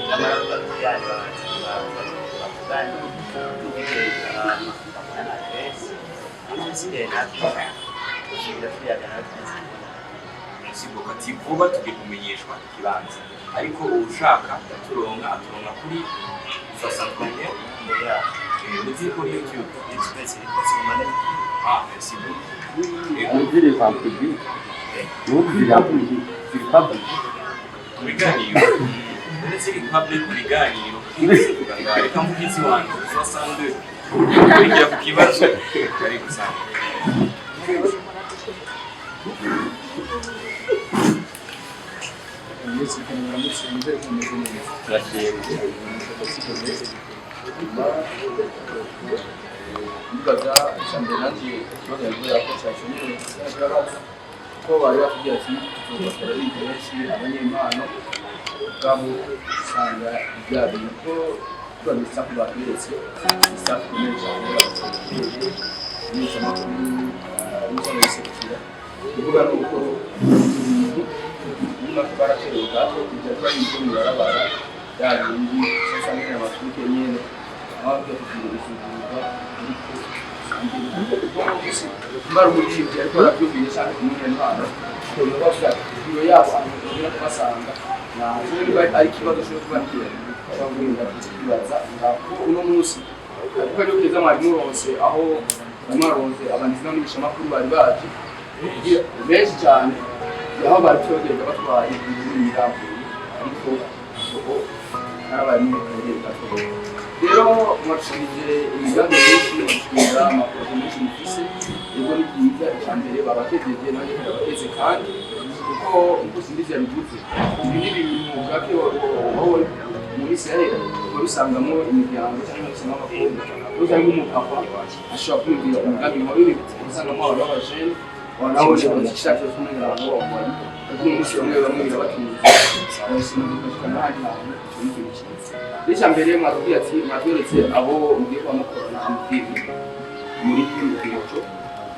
S3: nyamara tujyane bavugane, tubwire bakora adresse, ibisigaye natwe dusubira tuyaga natwe.
S2: Merci beaucoup. Ati vuba tugiye kumenyeshwa ikibanza, ariko ushaka aturonka, aturonka kuri 60 combien?
S3: Imbere yaho.
S2: Muzi kuri YouTube.
S3: Twese ritse.
S2: Ah, merci beaucoup.
S1: Ziri en public, n'ubu ziri en public, ziri public.
S2: Mu biganiro ndetse ziri public, mu biganiro reka mvuge izi wanjye 62 kurikira ku kibazo kari gusanga.
S8: Mwese muramutse, nizere ko mumeze neza.
S1: Turashimye.
S8: Ndibaza icya mbere nanjye ikibazo yavuye ko cyashoboye kirabaza, ko bari batubwiye ati tuzobakora biga benshi abanyempano ubwabo, usanga bya bintu ko tuba staff batweretse, staff ikomeye cyane, babateye imenyeshamakuru n'uzabiserukira. Kuvuga ni uko ibintu nyuma baraterewe gato kujya tuba ibyo mw'ibarabara, bya bindi usanga nyine amatuke nyene aho bavuga kugira isuzumwa, ariko mara umuririmbyi ariko arabyumviye cyane umunyempano ukuntu bavuga biro yabo, ahantu bagera kubasanga ntabwo niba ari ikibazo cyo kubabwira cyangwa kwibaza ko uno munsi ariko ari keza mwari muronse aho mwaronse abanditsi n'abamenyeshamakuru bari baje benshi cyane, aho bari tugenda batwaye ibintu birambuye, ariko ubu harabaye n'imikorere gato. Rero mwashimije imigambi myinshi, mwashimira amaproje menshi mufise. Yego, ni byiza. Icya mbere babakejeje, nanjye ndabateze, kandi kuko nkuko Simbizi yabivuze, ibi ni ibintu gake wowe mu minsi yahera wabisangamo imiryango cyangwa usangamo abakobwa usanga umupapa ashobora kwibwira umugambi wawe, usangamo abantu b'abajene nawe bashakira kumenya abantu b'abagore, ariko uyu munsi bamwe bamwe birabatunze, abashinzwe gufashwa n'ahandi hantu. Icyo ni ikintu cyiza. Icya mbere mwatubwiye ati mwatweretse abo mugiye kuba mukorana amativi muri kino.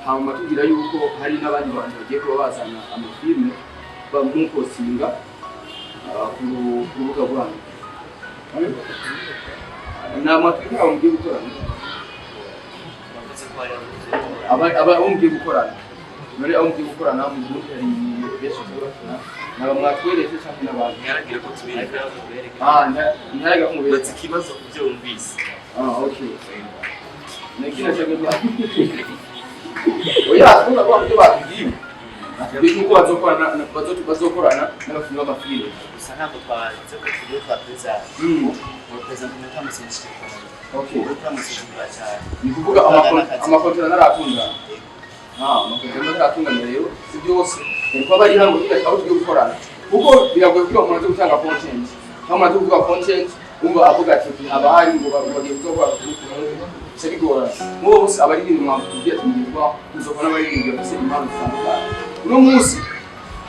S8: Hanyuma tubwira yuko hari n'abandi bantu bagiye kuba bazana amafilme bamupostinga ku rubuga rwanyu. Ni amatwi abo mugiye gukorana?
S3: Bavuze ko hari abo tuzokora.
S8: Aba abo mugiye gukorana, none abo mugiye gukorana mu gihugu hari benshi bakina, naba mwatweretse cyangwa n'abantu?
S2: Ntiharagira ko tubereka.
S8: Ah, ntiharagira ko mubereka.
S2: Batse ikibazo ku byo wumvise.
S8: Ah, okay. Nakina cyangwa oya, twumva ko ibyo batubwiye, batubwiye yuko bazokorana bazokorana n'abakinnyi b'amafilme.
S3: Gusa ntabwo twaze ko tugiye twapereza perezida turamusensitive.
S8: Okay.
S3: Turamusuzugura cyane.
S8: Ni kuvuga amakontera ntaratungana. Ah, amakontera ntaratungana rero si byose ni kuba bari hano kugira aho tugiye gukorana, kuko biragoye kugira umuntu aze gutanga content cyangwa umuntu aze kuvuga content, wumva avuga ati haba hari ngo bagiye kuzokora, bica bigorana. Nk'uwo bose abaririmbyi mwatubwiye ati mugiye kuba muzokora n'abaririmbyi bafise impano zitandukanye. Uno munsi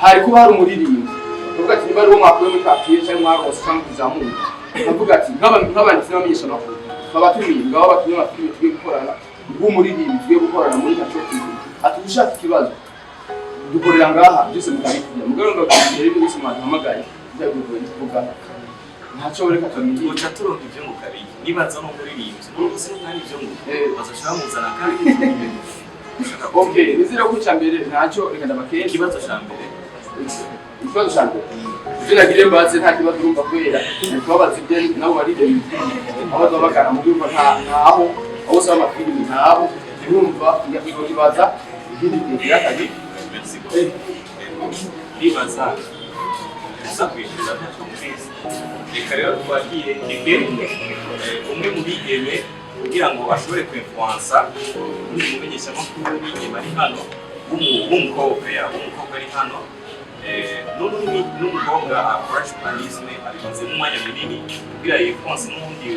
S8: hari kuba hari umuririmbyi bavuga ati niba ari uwo mwakuye muri quartier cyangwa mwarose cyangwa kuzamuka, bavuga ati nk'abanditsi n'abamenyeshamakuru twabatumiye, ngabo batumye amafilime tugiye gukorana, ng'umuririmbyi tugiye gukorana muri Ntaco TV, ati ushaka ikibazo dukorera ngaha, byose mukabikira. Mugabo ngo rero ibyo byose mwaduhamagaye byagoye kuvuga ntacyo, reka turindire.
S2: Uca turonka ivyunguka bike nibaza no muririmbyi n'ubu sinutari ivyunguka bazoca bamuzana kandi.
S8: Okay, nizere ko icya mbere ntacyo, reka ndabakesha.
S2: Ikibazo ca mbere.
S8: Ikibazo cya mbere ibyo nagire mbaze, nta kibazo, urumva kubera ni kubabaza ibyo nabo baririmbyi aho baba bagana mu byumva ntaho aho usaba amafilimi ntaho, urumva nkibaza ikindi gihe kigira kabiri.
S2: Merci beaucoup. Ndibaza uza kwishyura ntacyo mwese. Reka rero twakire Keke, umwe mu bigeme, kugira ngo ashobore kwinfluensa undi mumenyeshamakuru w'umwigeme ari hano, w'umukobwa ya w'umukobwa ari hano, n'umukobwa akora journalisme abimazemo umwanya munini, kugira yinfluence n'uwundi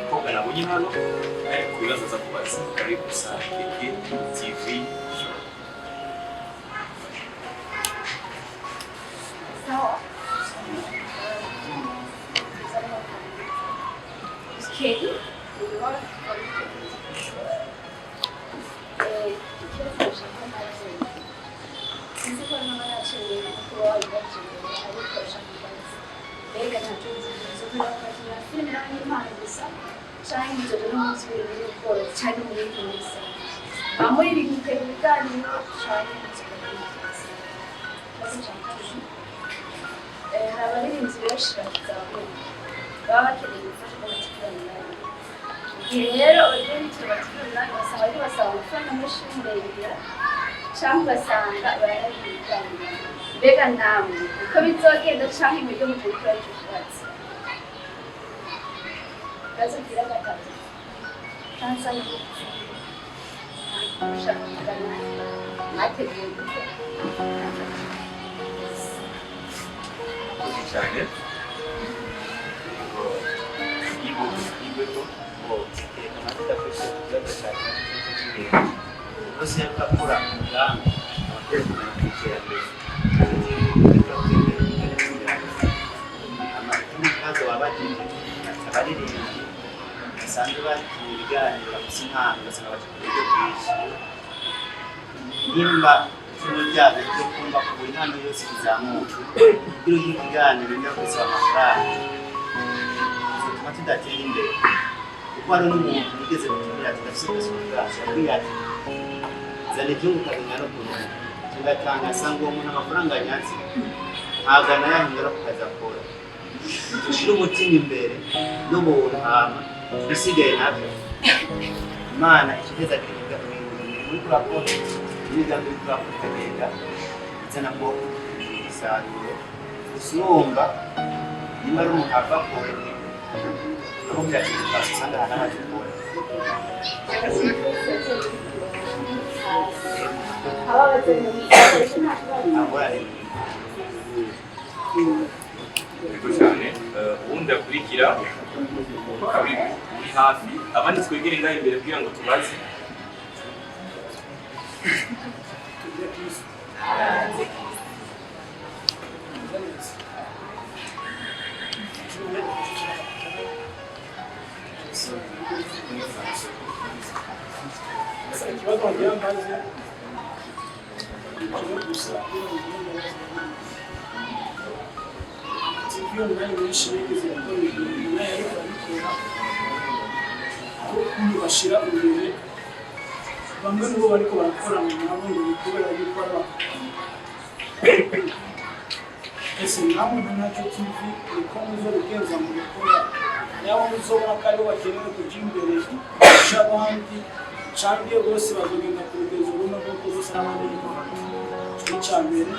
S2: mukobwa nabonye hano, ku bibazo aza kubaza. Karibu sa Keke TV Show.
S4: Sawa. Kelly, ikibazo nshaka maze, sinzi ko naba naciye kuba wabibajije, ariko ushaka kubaza: mbega ntacyo nzokora bakina filime n'abanyempano gusa, canke muzoja no mu vy'uburimyi n'ubworozi, canke mu bindi muri rusange bamuririmba ibiganiro, canke muzokora ibindi byose? Ikibazo ca kabiri, hari abaririmbyi benshi bakizamuka baba bakeneye ubufasha bw'amakiraniro. Igihe rero bagiye bitura amakiraniro, basanga bariko basaba amafaranga menshi y'umurengera, canke ugasanga barayabira ibiganiro. Mbega namwe uko bizogenda, canke mwebwe muje gukora ico kibazo? Ikibazo kigira gatatu, Tanzania ushaka kugana, mwateguye gute?
S2: Murakoze cyane. Ibo ibo.
S3: Amavuta akoresheje ikibazo cya cy'ingenzi rwose iyo akora umugambi abakwiye kumenya ku iterambere. Ikindi kibazo wabajije, abaririmbyi basanzwe bakina ibiganiro bafise impano, ugasanga baca ku buryo bwinshi, nimba kimwe byabo byo kumva ko buri mpano yose izamuka, kugira ugire ikiganiro njya gusaba amafaranga bizotuma tudatera imbere, kuko hari n'umuntu wigeze gutumira ati ndafise ubuzima bwacu, yabwiye ati zana ibyunguka bingana ukuntu, tugatanga, asanga uwo muntu amafaranga anyatse ntabwo anayahindura ku kazi akora. Dushire umutima imbere n'ubuntu, hama ibisigaye nabyo Imana ikitezagira imirimo uriko urakora, n'imigambi uriko urakora ikagenda izanamo umusaruro. Gusa urumva nimba ari umuntu ava kure aramubwira ati twasi usanga ahantu abatukura. Nta ngorane.
S2: Yego cyane. Uwundi akurikira uri hafi, abandi twegere ngaho imbere kugira ngo tubaze.
S9: Ikibazo wagira mbaze. Kimwe gusa kugira ngo ngende ndabaza. TV Online benshi bigeze gukora ibintu nayo, ariko arabikora ko ukuntu bashira imbere bamwe mu bo bariko barakorana nabo, ngo ni kubera yuko ari abakobwa. Ese namwe nka Ntacyo TV niko muzobigenza mu gukora yabo? Muzobona ko aribo bakenewe kuja imbere kurusha abandi, canke bose bazogenda ku rugezo rumwe nk'uko bose n'abandi? Ica mbere.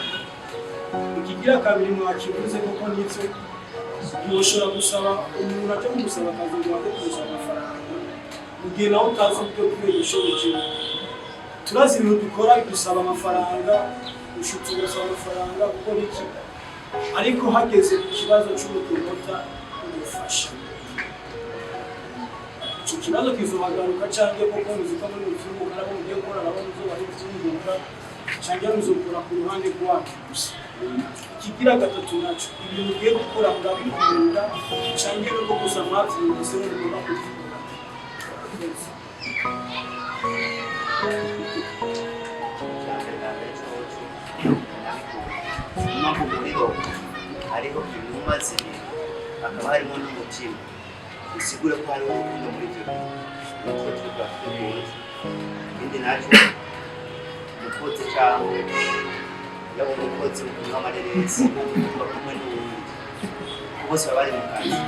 S9: Ikigira kabiri, mwakivuze koko nivyo, ntiwoshobora gusaba umuntu aje kugusaba akazi ngo aze kumusaba amafaranga mu gihe nawe utazi uburyo bwiwe yishoboje. Turazi ibintu dukora bidusaba amafaranga, ushutse ugasaba amafaranga gukora iki, ariko hageze ku kibazo c'ubupromota ubufasha, ico kibazo kizohagaruka canke koko muzi ko muri muvyunguka, nabo mugiye gukora nabo muzoba ari ivyunguka, canke muzokora ku ruhande rwanyu gusa? Ikigira gatatu naco, ibintu mugiye gukora murabikunda canke nuko gusa mwavyumvise mugomba kubikora?
S3: Icyambere na mbere coco ndabikunda. Niyo mpamvu muri bo hariho inuma zibiri, hakaba harimo n'umutima, bisigure ko hariho urukundo muri ibyo bintu, nitwo turiko turategura. Ikindi naco, umukozi cyangwa yaba umukozi w'amareresi uba kumwe n'uwundi, bose baba bari mu kazi,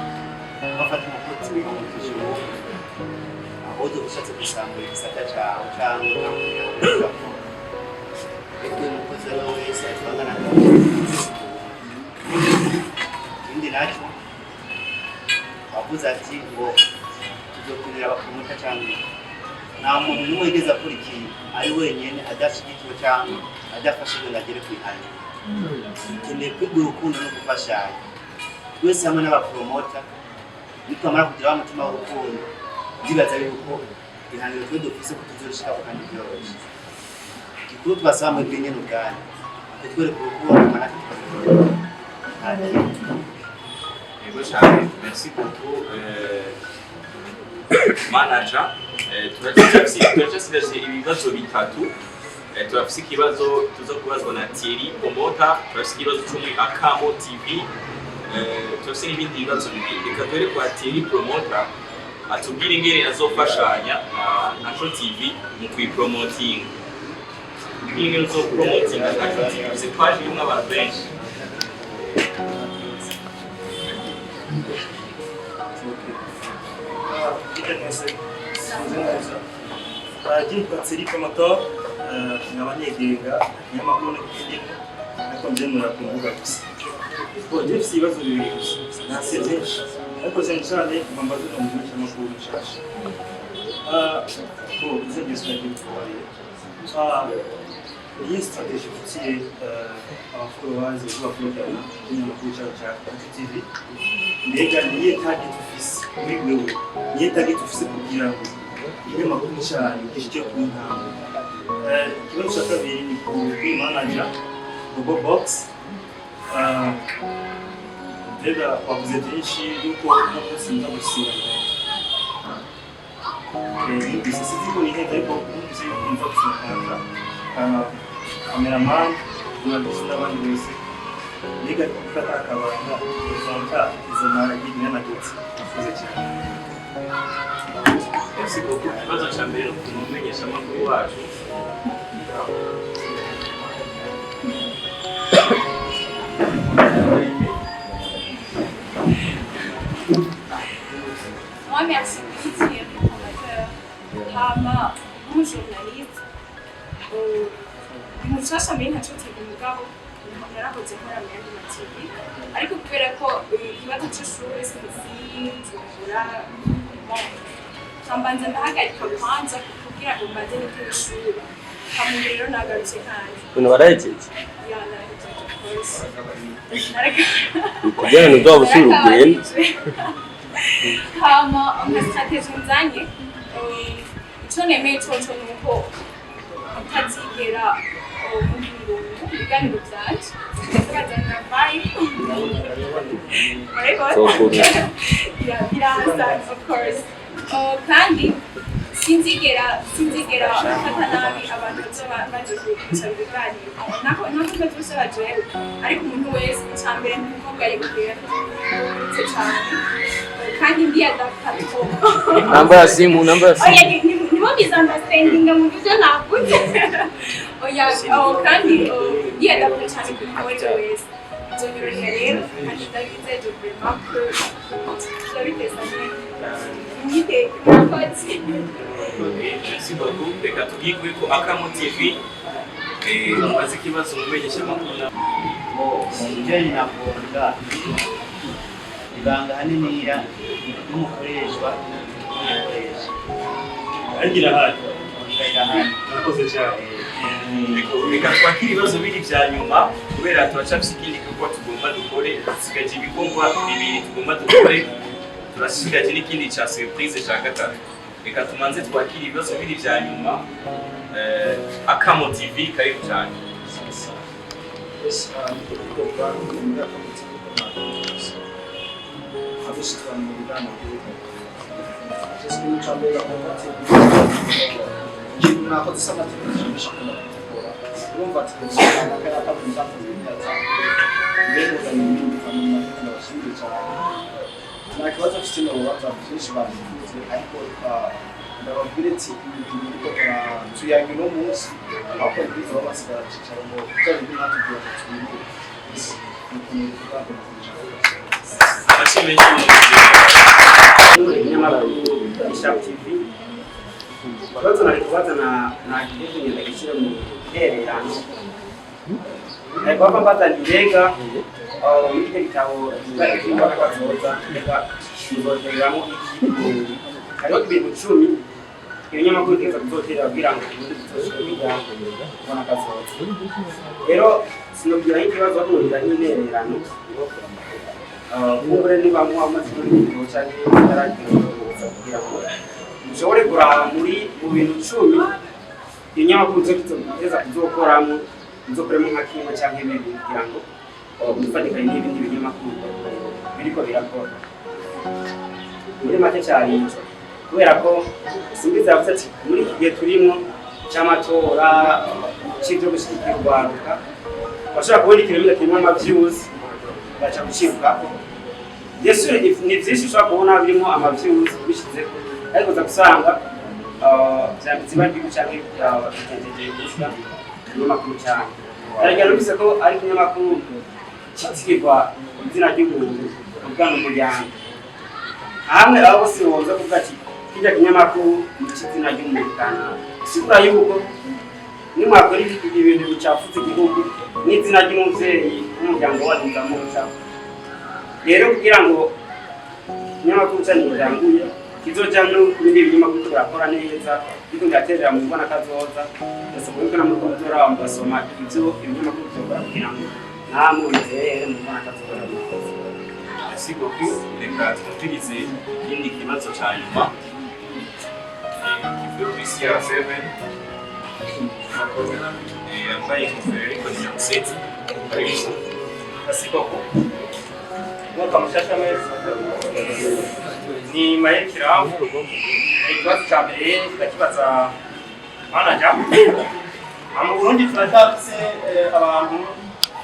S3: bafata umukozi bakamutisha uwundi, ahubwo ushatse gusambura igisata cawe cyangwa ukamubwira. Ariko uyu mukozi ari we wese atubangana. Ikindi nacyo, wavuze ati ngo tuzokenera abapromota cyangwa iki. Nta muntu n'umwe yigeze akora ikintu ari wenyine adashyigikiwe cyangwa adafashijwe ngo agere ku ihame. Dukeneye kwiga urukundo no gufashanya twese hamwe n'abapromota. Nitwamara kugira wa mutima w'urukundo, ndibaza yuko ihangiro twe dufise ko tuzorishikako kandi byoroshye. Igikuru twasaba mwebwe nyene ubwanyu kutwereka urukundo, natwe tukarukorera, nta kindi.
S2: Yego cyane, merci beaucoup manager. Turacyasigaje ibibazo bitatu. Turafise ikibazo tuza kubazwa na Thierry Promota, turafise ikibazo cyo muri Akamo TV, turafise n'ibindi bibazo bibiri. Reka duhere kwa Thierry Promota, atubwire ingene azofashanya na Ntaco TV mu kuyipromotinga. Tubwire ingene uzopromotinga Ntaco TV, ufise page irimwo abantu benshi.
S10: Nitwa Thierry Promotor, nkaba nigenga ikinyamakuru n'ikindi, ariko mbyemera ku mbuga gusa. Bon, njye mfise ibibazo bibiri gusa, nta si byinshi, ariko cyane cyane ngomba mbaze uno mumenyeshamakuru mushasha. Bon, izi ngeso nagiye kukubarira. Iyi stratégie ifitiye abafollowers bakurikirana ikinyamakuru cyacu cya Ntaco TV, mbega niye target ufise muri wewe, niye target ufise kugira ngo ikinyamakuru cyanyu gishike ku ntambwe? Ikibazo cya kabiri ni kuri manager Bobo Box. Mbega wavuze byinshi yuko uno munsi muza gusinya, numvise, sinzi ko nihenze, ariko numvise yuko muza gusinya contrat, cameraman, journalist n'abandi bose. Mbega gufata akabanga contrat izomara igihe kingana gute? Murakoze cyane.
S2: Merci beaucoup. Ikibazo cya mbere ni ukuntu umumenyeshamakuru wacu.
S11: Moi, merci beaucoup, Thierry, promoteur. Hama, nk'umujournaliste, ndi mushasha muri Ntaco TV, mugabo narahoze nkora mu yandi ma TV, ariko kubera ko ikibazo c'ishure sinjumbura, mbanza ndahagarika kwanza kugira ngo mbanze nitewe ishure. Hama ubu rero nagarutse kandi.
S1: Ibintu barahejeje?
S11: Ya, narahejeje, of course.
S1: Kugira ngo ntizoba usubira ugende.
S11: Hama nka stratégie nzanye, ico nemeye coco ni uko utazigera mugira irungu mu biganiro vyanje, tukazanira vibe. Urabibona?
S1: Sokuru.
S11: Yeah, biraza, of course. Kandi Sinzigera mfata nabi abantu bazoba baje gusaba ibiganiro, naho ntazosaba jewe, ariko umuntu wese. Icya mbere ni umukobwa yikubwira cyane kandi ndiyadapta trop.
S8: Namba ya simu, namba ya simu.
S11: Oya, nibo misunderstanding mu byo navuze. Oya, oh, kandi oh, ndiyadapta cyane ku muntu uwo ari we wese. Bizonyorohera rero, kandi ndabizeje vraiment que turabiteza neza. Mwiteke, murakoze.
S2: Merci beaucoup. Reka tubwirwe ko Akamo TV, mubaze ikibazo mumenyesha amakuru.
S3: Ibijyanye na bonga, ibanga haniniya n'umukoreshwa n'umukoresha.
S10: Ariko irahari.
S3: Bonga irahari.
S10: Murakoze cyane.
S2: Reka twakire ibibazo biri vya nyuma, kubera turacafise ikindi gikorwa tugomba dukore. Dusigaje ibikorwa bibiri tugomba dukore, turasigaje n'ikindi ca surprise ca gatatu. Reka tumanze twakire ibibazo biri vya nyuma. Akamo TV, karibu cyane.
S12: Yes, kuva muri Akamo TV abenshi tubana mu biganiro by'ubukungu. Ikintu ca mbere bagomba ati ikintu mwakoze isa na televiziyo akunda kugitora, urumva televiziyo kanaka yakavuze akazi mbere muzanye ibindi kamenya. Ndabashimire cyane. Nta kibazo mfite nobaza, byinshi babivuze, ariko reka ndababwire ati ibi bintu biriko tuyaga uno munsi, ahubwo ibyiza baba basigara cicaro ngo bya bindi mwatubwira ngo tubimure ni ukuntu bivuga ngo
S2: Amashyi menshi mu
S6: Ibinyamakuru Ishap TV, ikibazo nari kubaza na nagiye ngenda gishyira mu ntererano. Nari kuba mbaza nti mbega muri icyo gitabo kivuga kazoza, mbega muzotereramo iki? Hariho ibintu 10 ibinyamakuru bitegerezwa kuzoterera kugira ngo ubundi bizoshike bijya kubona kazoza. Rero sinobwira nk'ikibazo, ahubwo nk'intererano. Kumbure niba muba mumaze muri igitabo canke mutaragira kugira ngo mushobore kuraba muri mu bintu 10 ibinyamakuru biteza kuzokoramo, muzokoremo nka kimwe canke bibiri kugira ngo mufatikanye n'ibindi binyamakuru biriko birakora. Muri make cyari ico, kubera ko Simbizi yavuze ati muri iki gihe turimo c'amatora, c'ivyo gushyigikira urwaruka, bashobora kubona ikintu kirimo ama views baca gucibwako. Yesu, ni vyinshi ushobora kubona birimo ama views bishizeko, ariko uza gusanga vyanditse ibara ry'igihugu canke bitenjeje gusa ikinyamakuru cyane. Ariko numvise ko ari ikinyamakuru citirirwa izina ry'umuntu ubwana umuryango hamwe, abo bose boza kuvuga ati kirya kinyamakuru ni izina ry'umuntu kanaka, bisigura yuko nimwakora ibintu bicafuza igihugu n'izina ry'umuvyeyi w'umuryango wanyu muzamuca. Rero kugira ngo ikinyamakuru cyanyu gitanguye kizoja no ku bindi binyamakuru turakora neza, biriko biraterera mu kubona kazoza, ndasaba yuko namwe muzoraba mugasoma ivyo ibinyamakuru vyokora kugira ngo namwe muterere mu kubona kazoza.
S2: Merci beaucoup. Reka twumvirize ikindi kibazo ca nyuma kivuye kuri CR7. Yambaye ingofero ariko ni Nyamuseti. Karibu.
S13: Merci beaucoup. Mwaka mushasha mwese. Ni Maye Kiramu. Ikibazo cya mbere ndakibaza manager. Mu Burundi turacyafise abantu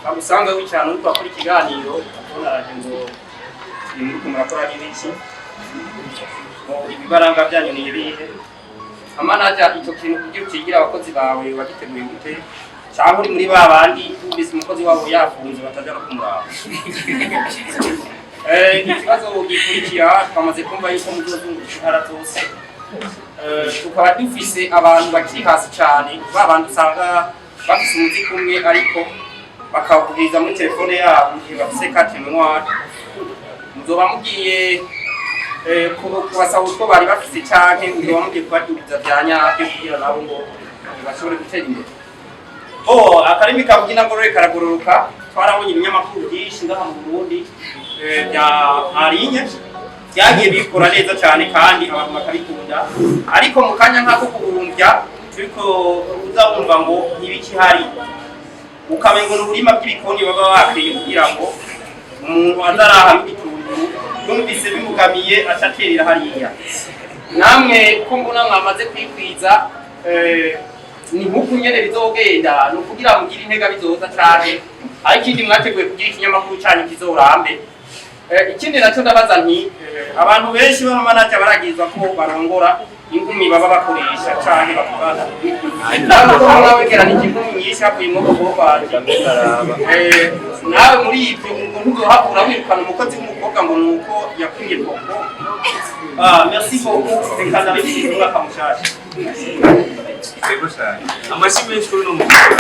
S13: bagusanga wicarana uriko bakora ikiganiro, bakabona araje ngo ibintu muriko murakora ni biki, ngo ibibaranga byanyu ni ibihe? Amanager, icyo kintu kugira ukigira abakozi bawe wagiteguye gute, cyangwa uri muri ba bandi wumvise umukozi wabo yafunze bataja no kumuraba? Ikibazo gikurikira, twamaze kumva yuko muzozunguruka intara zose. Tukaba dufise abantu bakiri hasi cyane, ba bantu usanga bafise umuziki umwe ariko bakawuvugiriza muri telefone yabo mu gihe bafise carte mémoire. Muzoba mugiye kubasaba utwo bari bafise, canke muzoba mugiye kubadugiza vya nyabyo kugira nabo ngo bashobore gutera imbere? Oh, akarimi kavuga inagorore karagororoka. Twarabonye ibinyamakuru byinshi ngaha mu Burundi bya arinye byagiye bikora neza cyane kandi abantu bakabikunda, ariko mu kanya nk'ako kugurumbya turiko uza wumva ngo ntibikihari, ukamengo ni uburima bw'ibikoni baba bakwiye kugira ngo umuntu azaraha igitunguru yumvise bimugamiye aca aterera hariya. Namwe ko mbona mwamaze kwikwiza, ni nk'uku nyene bizogenda, ni ukugira mugire intega bizoza canke ariko ikindi mwateguye kugira ikinyamakuru canyu kizorambe. Ikindi nacyo ndabaza nti abantu benshi b'abamanaja baragizwa ko barongora inkumi baba bakoresha canke bakorana. Nawe ko mwawegeranije inkumi nyinshi havuye mu bwoko bwanje, nawe muri ibyo ubwo ntuzohakura wirukana umukozi w'umukobwa ngo ni uko yakumye koko? Ah, merci beaucoup, reka ndabifuriza umwaka mushasha.
S2: Yego cyane, amashyi menshi kuri uno mukobwa.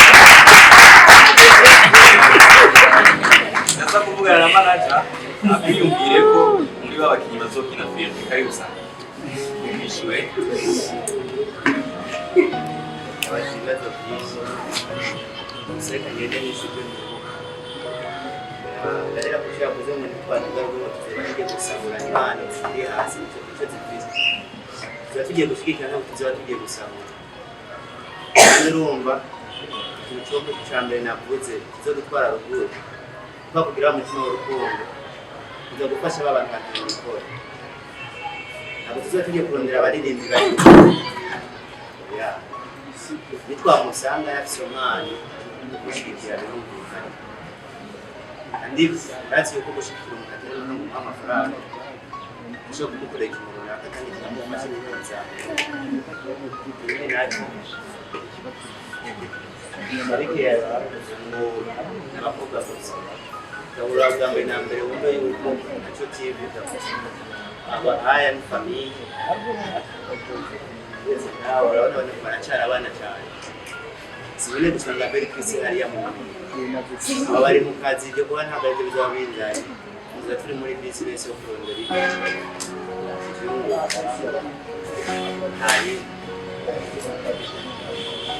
S2: Ndaza kuvugana na manager akwiyumvire ko muri ba bakinnyi bazokina filime. Karibu sana, mwishyure.
S3: Abaje ibibazo byinshi gusa, reka ngende n'isi ibyo nibuka. Ndahera ku cyo yavuze ngo ntitwavuga rwose tuba tugiye gusahura impano ziri hasi. Icyo zifite tuba tugiye gushyigikira, ntabwo tuzaba tugiye gusahura. Kandi urumva ikintu cyo cya mbere navuze kizodutwara ruguru kuba kugira umutima w'urukundo, kuza gufasha ba bantu batabikora. Ntabwo tuzaba tugiye kurondera abaririmbyi bari ya nitwamusanga yafise umwana gushyigikira, birumvikana. Kandi urazi yuko gushyigikira umuntu atari no kumuha amafaranga, ushobora kumukorera ikintu runaka kandi kikamufasha kukazamura. Ikindi nacyo yerekeye ngo n'abakobwa gusa, gabura bwa mbere na mbere wumve yuko Ntaco TV aba aya ni famille. Nawe urabona baracyari abana cyane, sibone gusanga mbere kwisi hariya mu aba bari mu kazi. Ibyo kuba ntabwo aribyo bizaba binzanye, tuza turi muri business yo kurondera igihugu, nta yindi.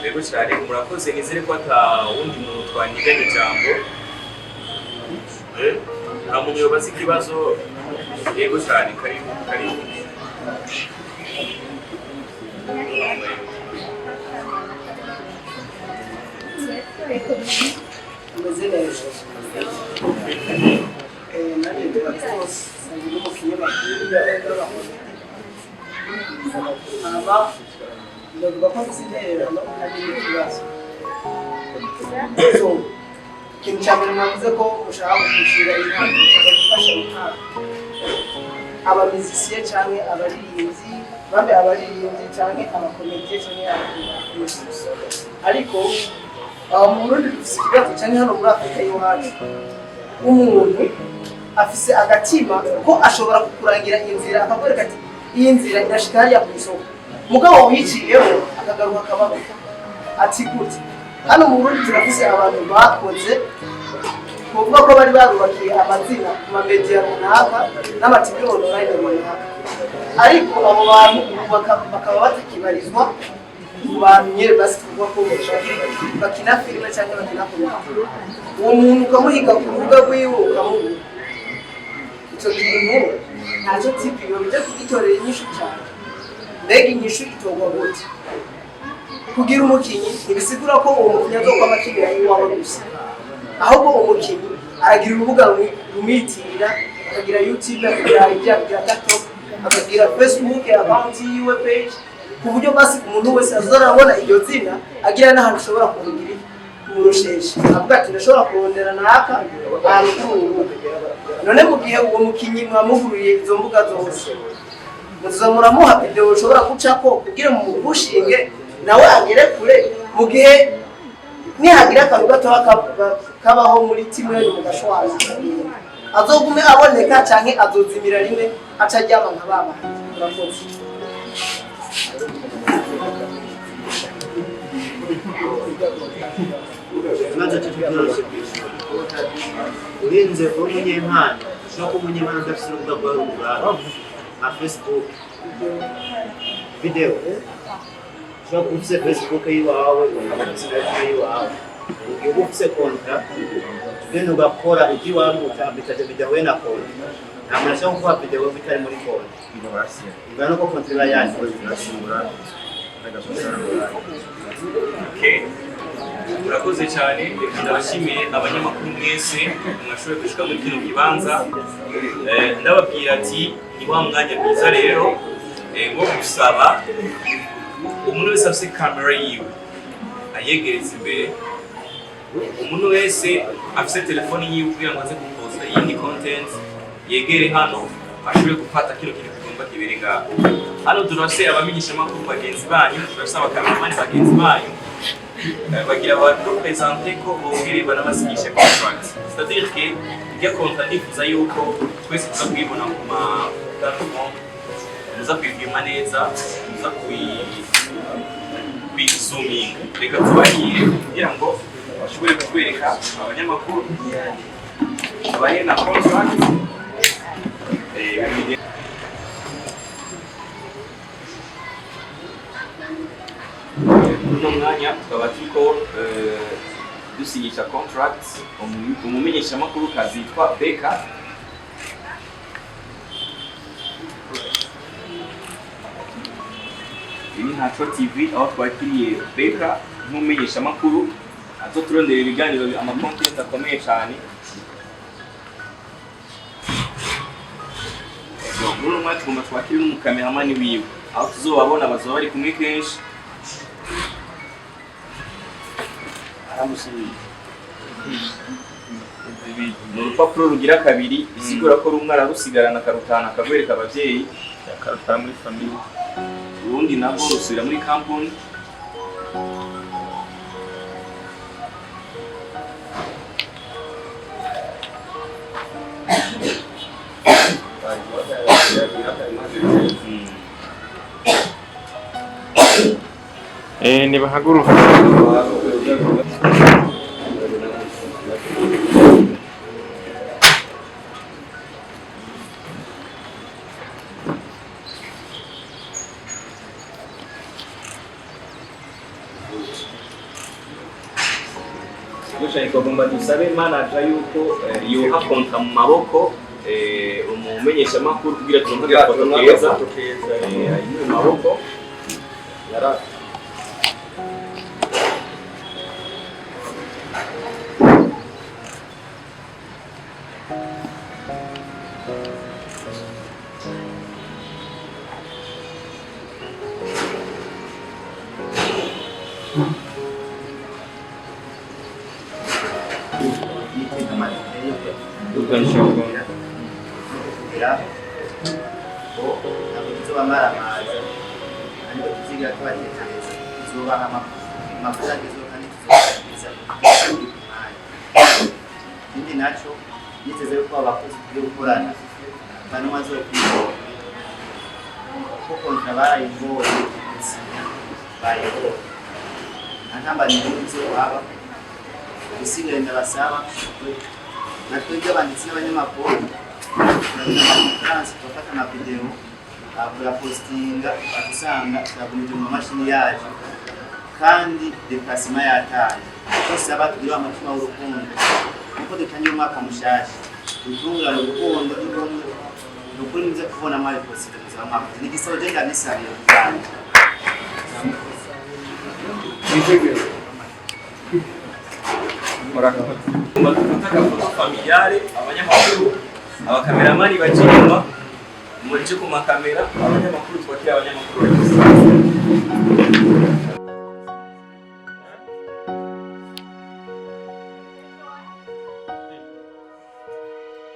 S2: Yego cyane, murakoze. Nizere ko ata wundi muntu twaniganye ijambo. Nta muntu yobaza ikibazo? Yego cyane, karibu, karibu.
S9: Umeze neza. Nanjye rwose nsanzwe ndi mu kinyamakuru, hama ndavuga ko mfite intererano kandi n'ikibazo. So, ikintu cya mbere, mwavuze ko mushaka gushyira impano, mushaka gufasha impano abamizisiye cyangwa abaririmbyi, babe abaririmbyi cyangwa abakomediye cyangwa abakomediye, ariko aho mu Burundi dufise ikibazo, cyangwa hano muri Afurika y'iwacu, umuntu afise agatima ko ashobora kukurangira inzira, akakwereka ati iyi nzira irashika hariya ku isoko, mugabo wiciyeho akagaruka akababura ati gute. Hano mu Burundi turafise abantu bakoze, kuvuga ko bari barubakiye amazina ku mamediya runaka n'amativi online runaka, ariko abo bantu ubu bakaba batakibarizwa mu bantu nyine basi tuvuga ko bakina filime cyangwa bakina komedi. Uwo muntu ukamuhiga ku rubuga rwiwe ukamubura. Icyo kintu Ntaco TV bijya kugitorera inyishu cyane. Mbega inyishu itorwa gute? Kugira umukinyi ntibisigura ko uwo mukinyi azokwama akinira iwawe gusa, ahubwo umukinyi aragira urubuga rumwitirira, akagira YouTube, akagira IG, akagira TikTok, akagira Facebook account yiwe, page, ku buryo basi umuntu wese azorabona iryo zina, agira n'ahantu ushobora kumugira kumurushesha, avuga ati ndashobora kurondera naka ahantu kuri uru rubuga. None mu gihe uwo mukinyi mwamuguriye izo mbuga zose, muzoza muramuha video ushobora gucako kugira mu mupushinge nawe agere kure, mu gihe nihagira akantu gatoya kabaho muri timu yanyu mugashwana, azogume aboneka canke azozimira rimwe aca aryama nka babandi? Murakoze.
S3: Ikibazo cyo byoroshye kwishyura. Urinze kuba umunyempano, ushobora kuba umunyempano udafite urubuga rwawe rugurana nka Facebook video. Ushobora kuba ufite Facebook y'iwawe, ukaba ufite na YouTube y'iwawe. Mu gihe uba ufite contrat, ugenda ugakora iby'iwawe bidahuye na contrat, nta muntu ashobora kuguha video bitari muri contrat. Ingana nuko contrat iba yanditse.
S2: Okay. Murakoze cyane, reka ndabashimiye abanyamakuru mwese mwashoboye gushika muri kino kibanza. Ndababwira ati ni wa mwanya mwiza rero. Nko gusaba umuntu wese afise kamera yiwe ayegereza imbere, umuntu wese afise telefoni yiwe kugira ngo aze guposta iyindi content yegere hano, ashobore gufata kino kintu kigomba kibere ngaho. Hano turafise abamenyeshamakuru bagenzi banyu, turafise abakameramani bagenzi banyu. Bagira badupresente ko bongere banabasinyishe contract, c'est-à-dire que irya contrat ndifuza yuko twese tuza kuyibona ku ma platform, muza kuyipima neza, muza kuyizuminga. Reka tubahire kugira ngo bashobore kutwereka abanyamakuru, tubahe na contract. Muri uno mwanya tukaba turiko dusinyisha contract umumenyeshamakuru kazi yitwa Beka. Iyi ni Ntaco TV, aho twakiriye Beka nk'umumenyeshamakuru azoturondera ibiganiro, ama content akomeye cyane. So, muri uno mwanya tugomba twakire n'umukameramani wiwe, aho tuzobabona bazoba bari kumwe kenshi.
S3: Aramusubiye.
S2: Ni urupapuro rugira kabiri, bisigura ko rumwe ararusigarana akarutahana akagwereka ababyeyi,
S14: akarutana muri famille,
S2: urundi nabwo rusubira muri kampuni.
S14: Nibahaguruka.
S2: Gusa twagomba dusabe manager yuko yoha kontra mu maboko umumenyeshamakuru kugira turonke agafoto keza. Ari mu maboko.
S3: Kugira ngo ntabwo tuzobamaramaza, ariko tuziga tubatekereza, tuzobaha amakuru agezweho kandi tuzobashikiriza ku mwanya. Ikindi naco, niteze yuko abakozi tugiye gukorana banumwe azokwigora, kuko contrat barayibonye, gusinya bayibonye, nta ntambamyi n'imwe izohaba. Ibisigaye ndabasaba, na twebwe abanditsi n'abanyamakuru turagenda ama conference, tugafata amavideo, turapostinga, usanga turagumije mu mamashini yacu kandi déplacement yataye. Icyo saba, tugire umutima w'urukundo nkuko dutangiye umwaka mushasha, dutungurane urukundo n'ubumwe. Ni ukuri muze kubona mwabiposite, muzaba mwakoze. Ni igisabo je ndabisabira kubwanjye.
S2: Dufata agafoto familiale, abanyamakuru, abakameramani baje inyuma, muje ku makamera, abanyamakuru twakira abanyamakuru.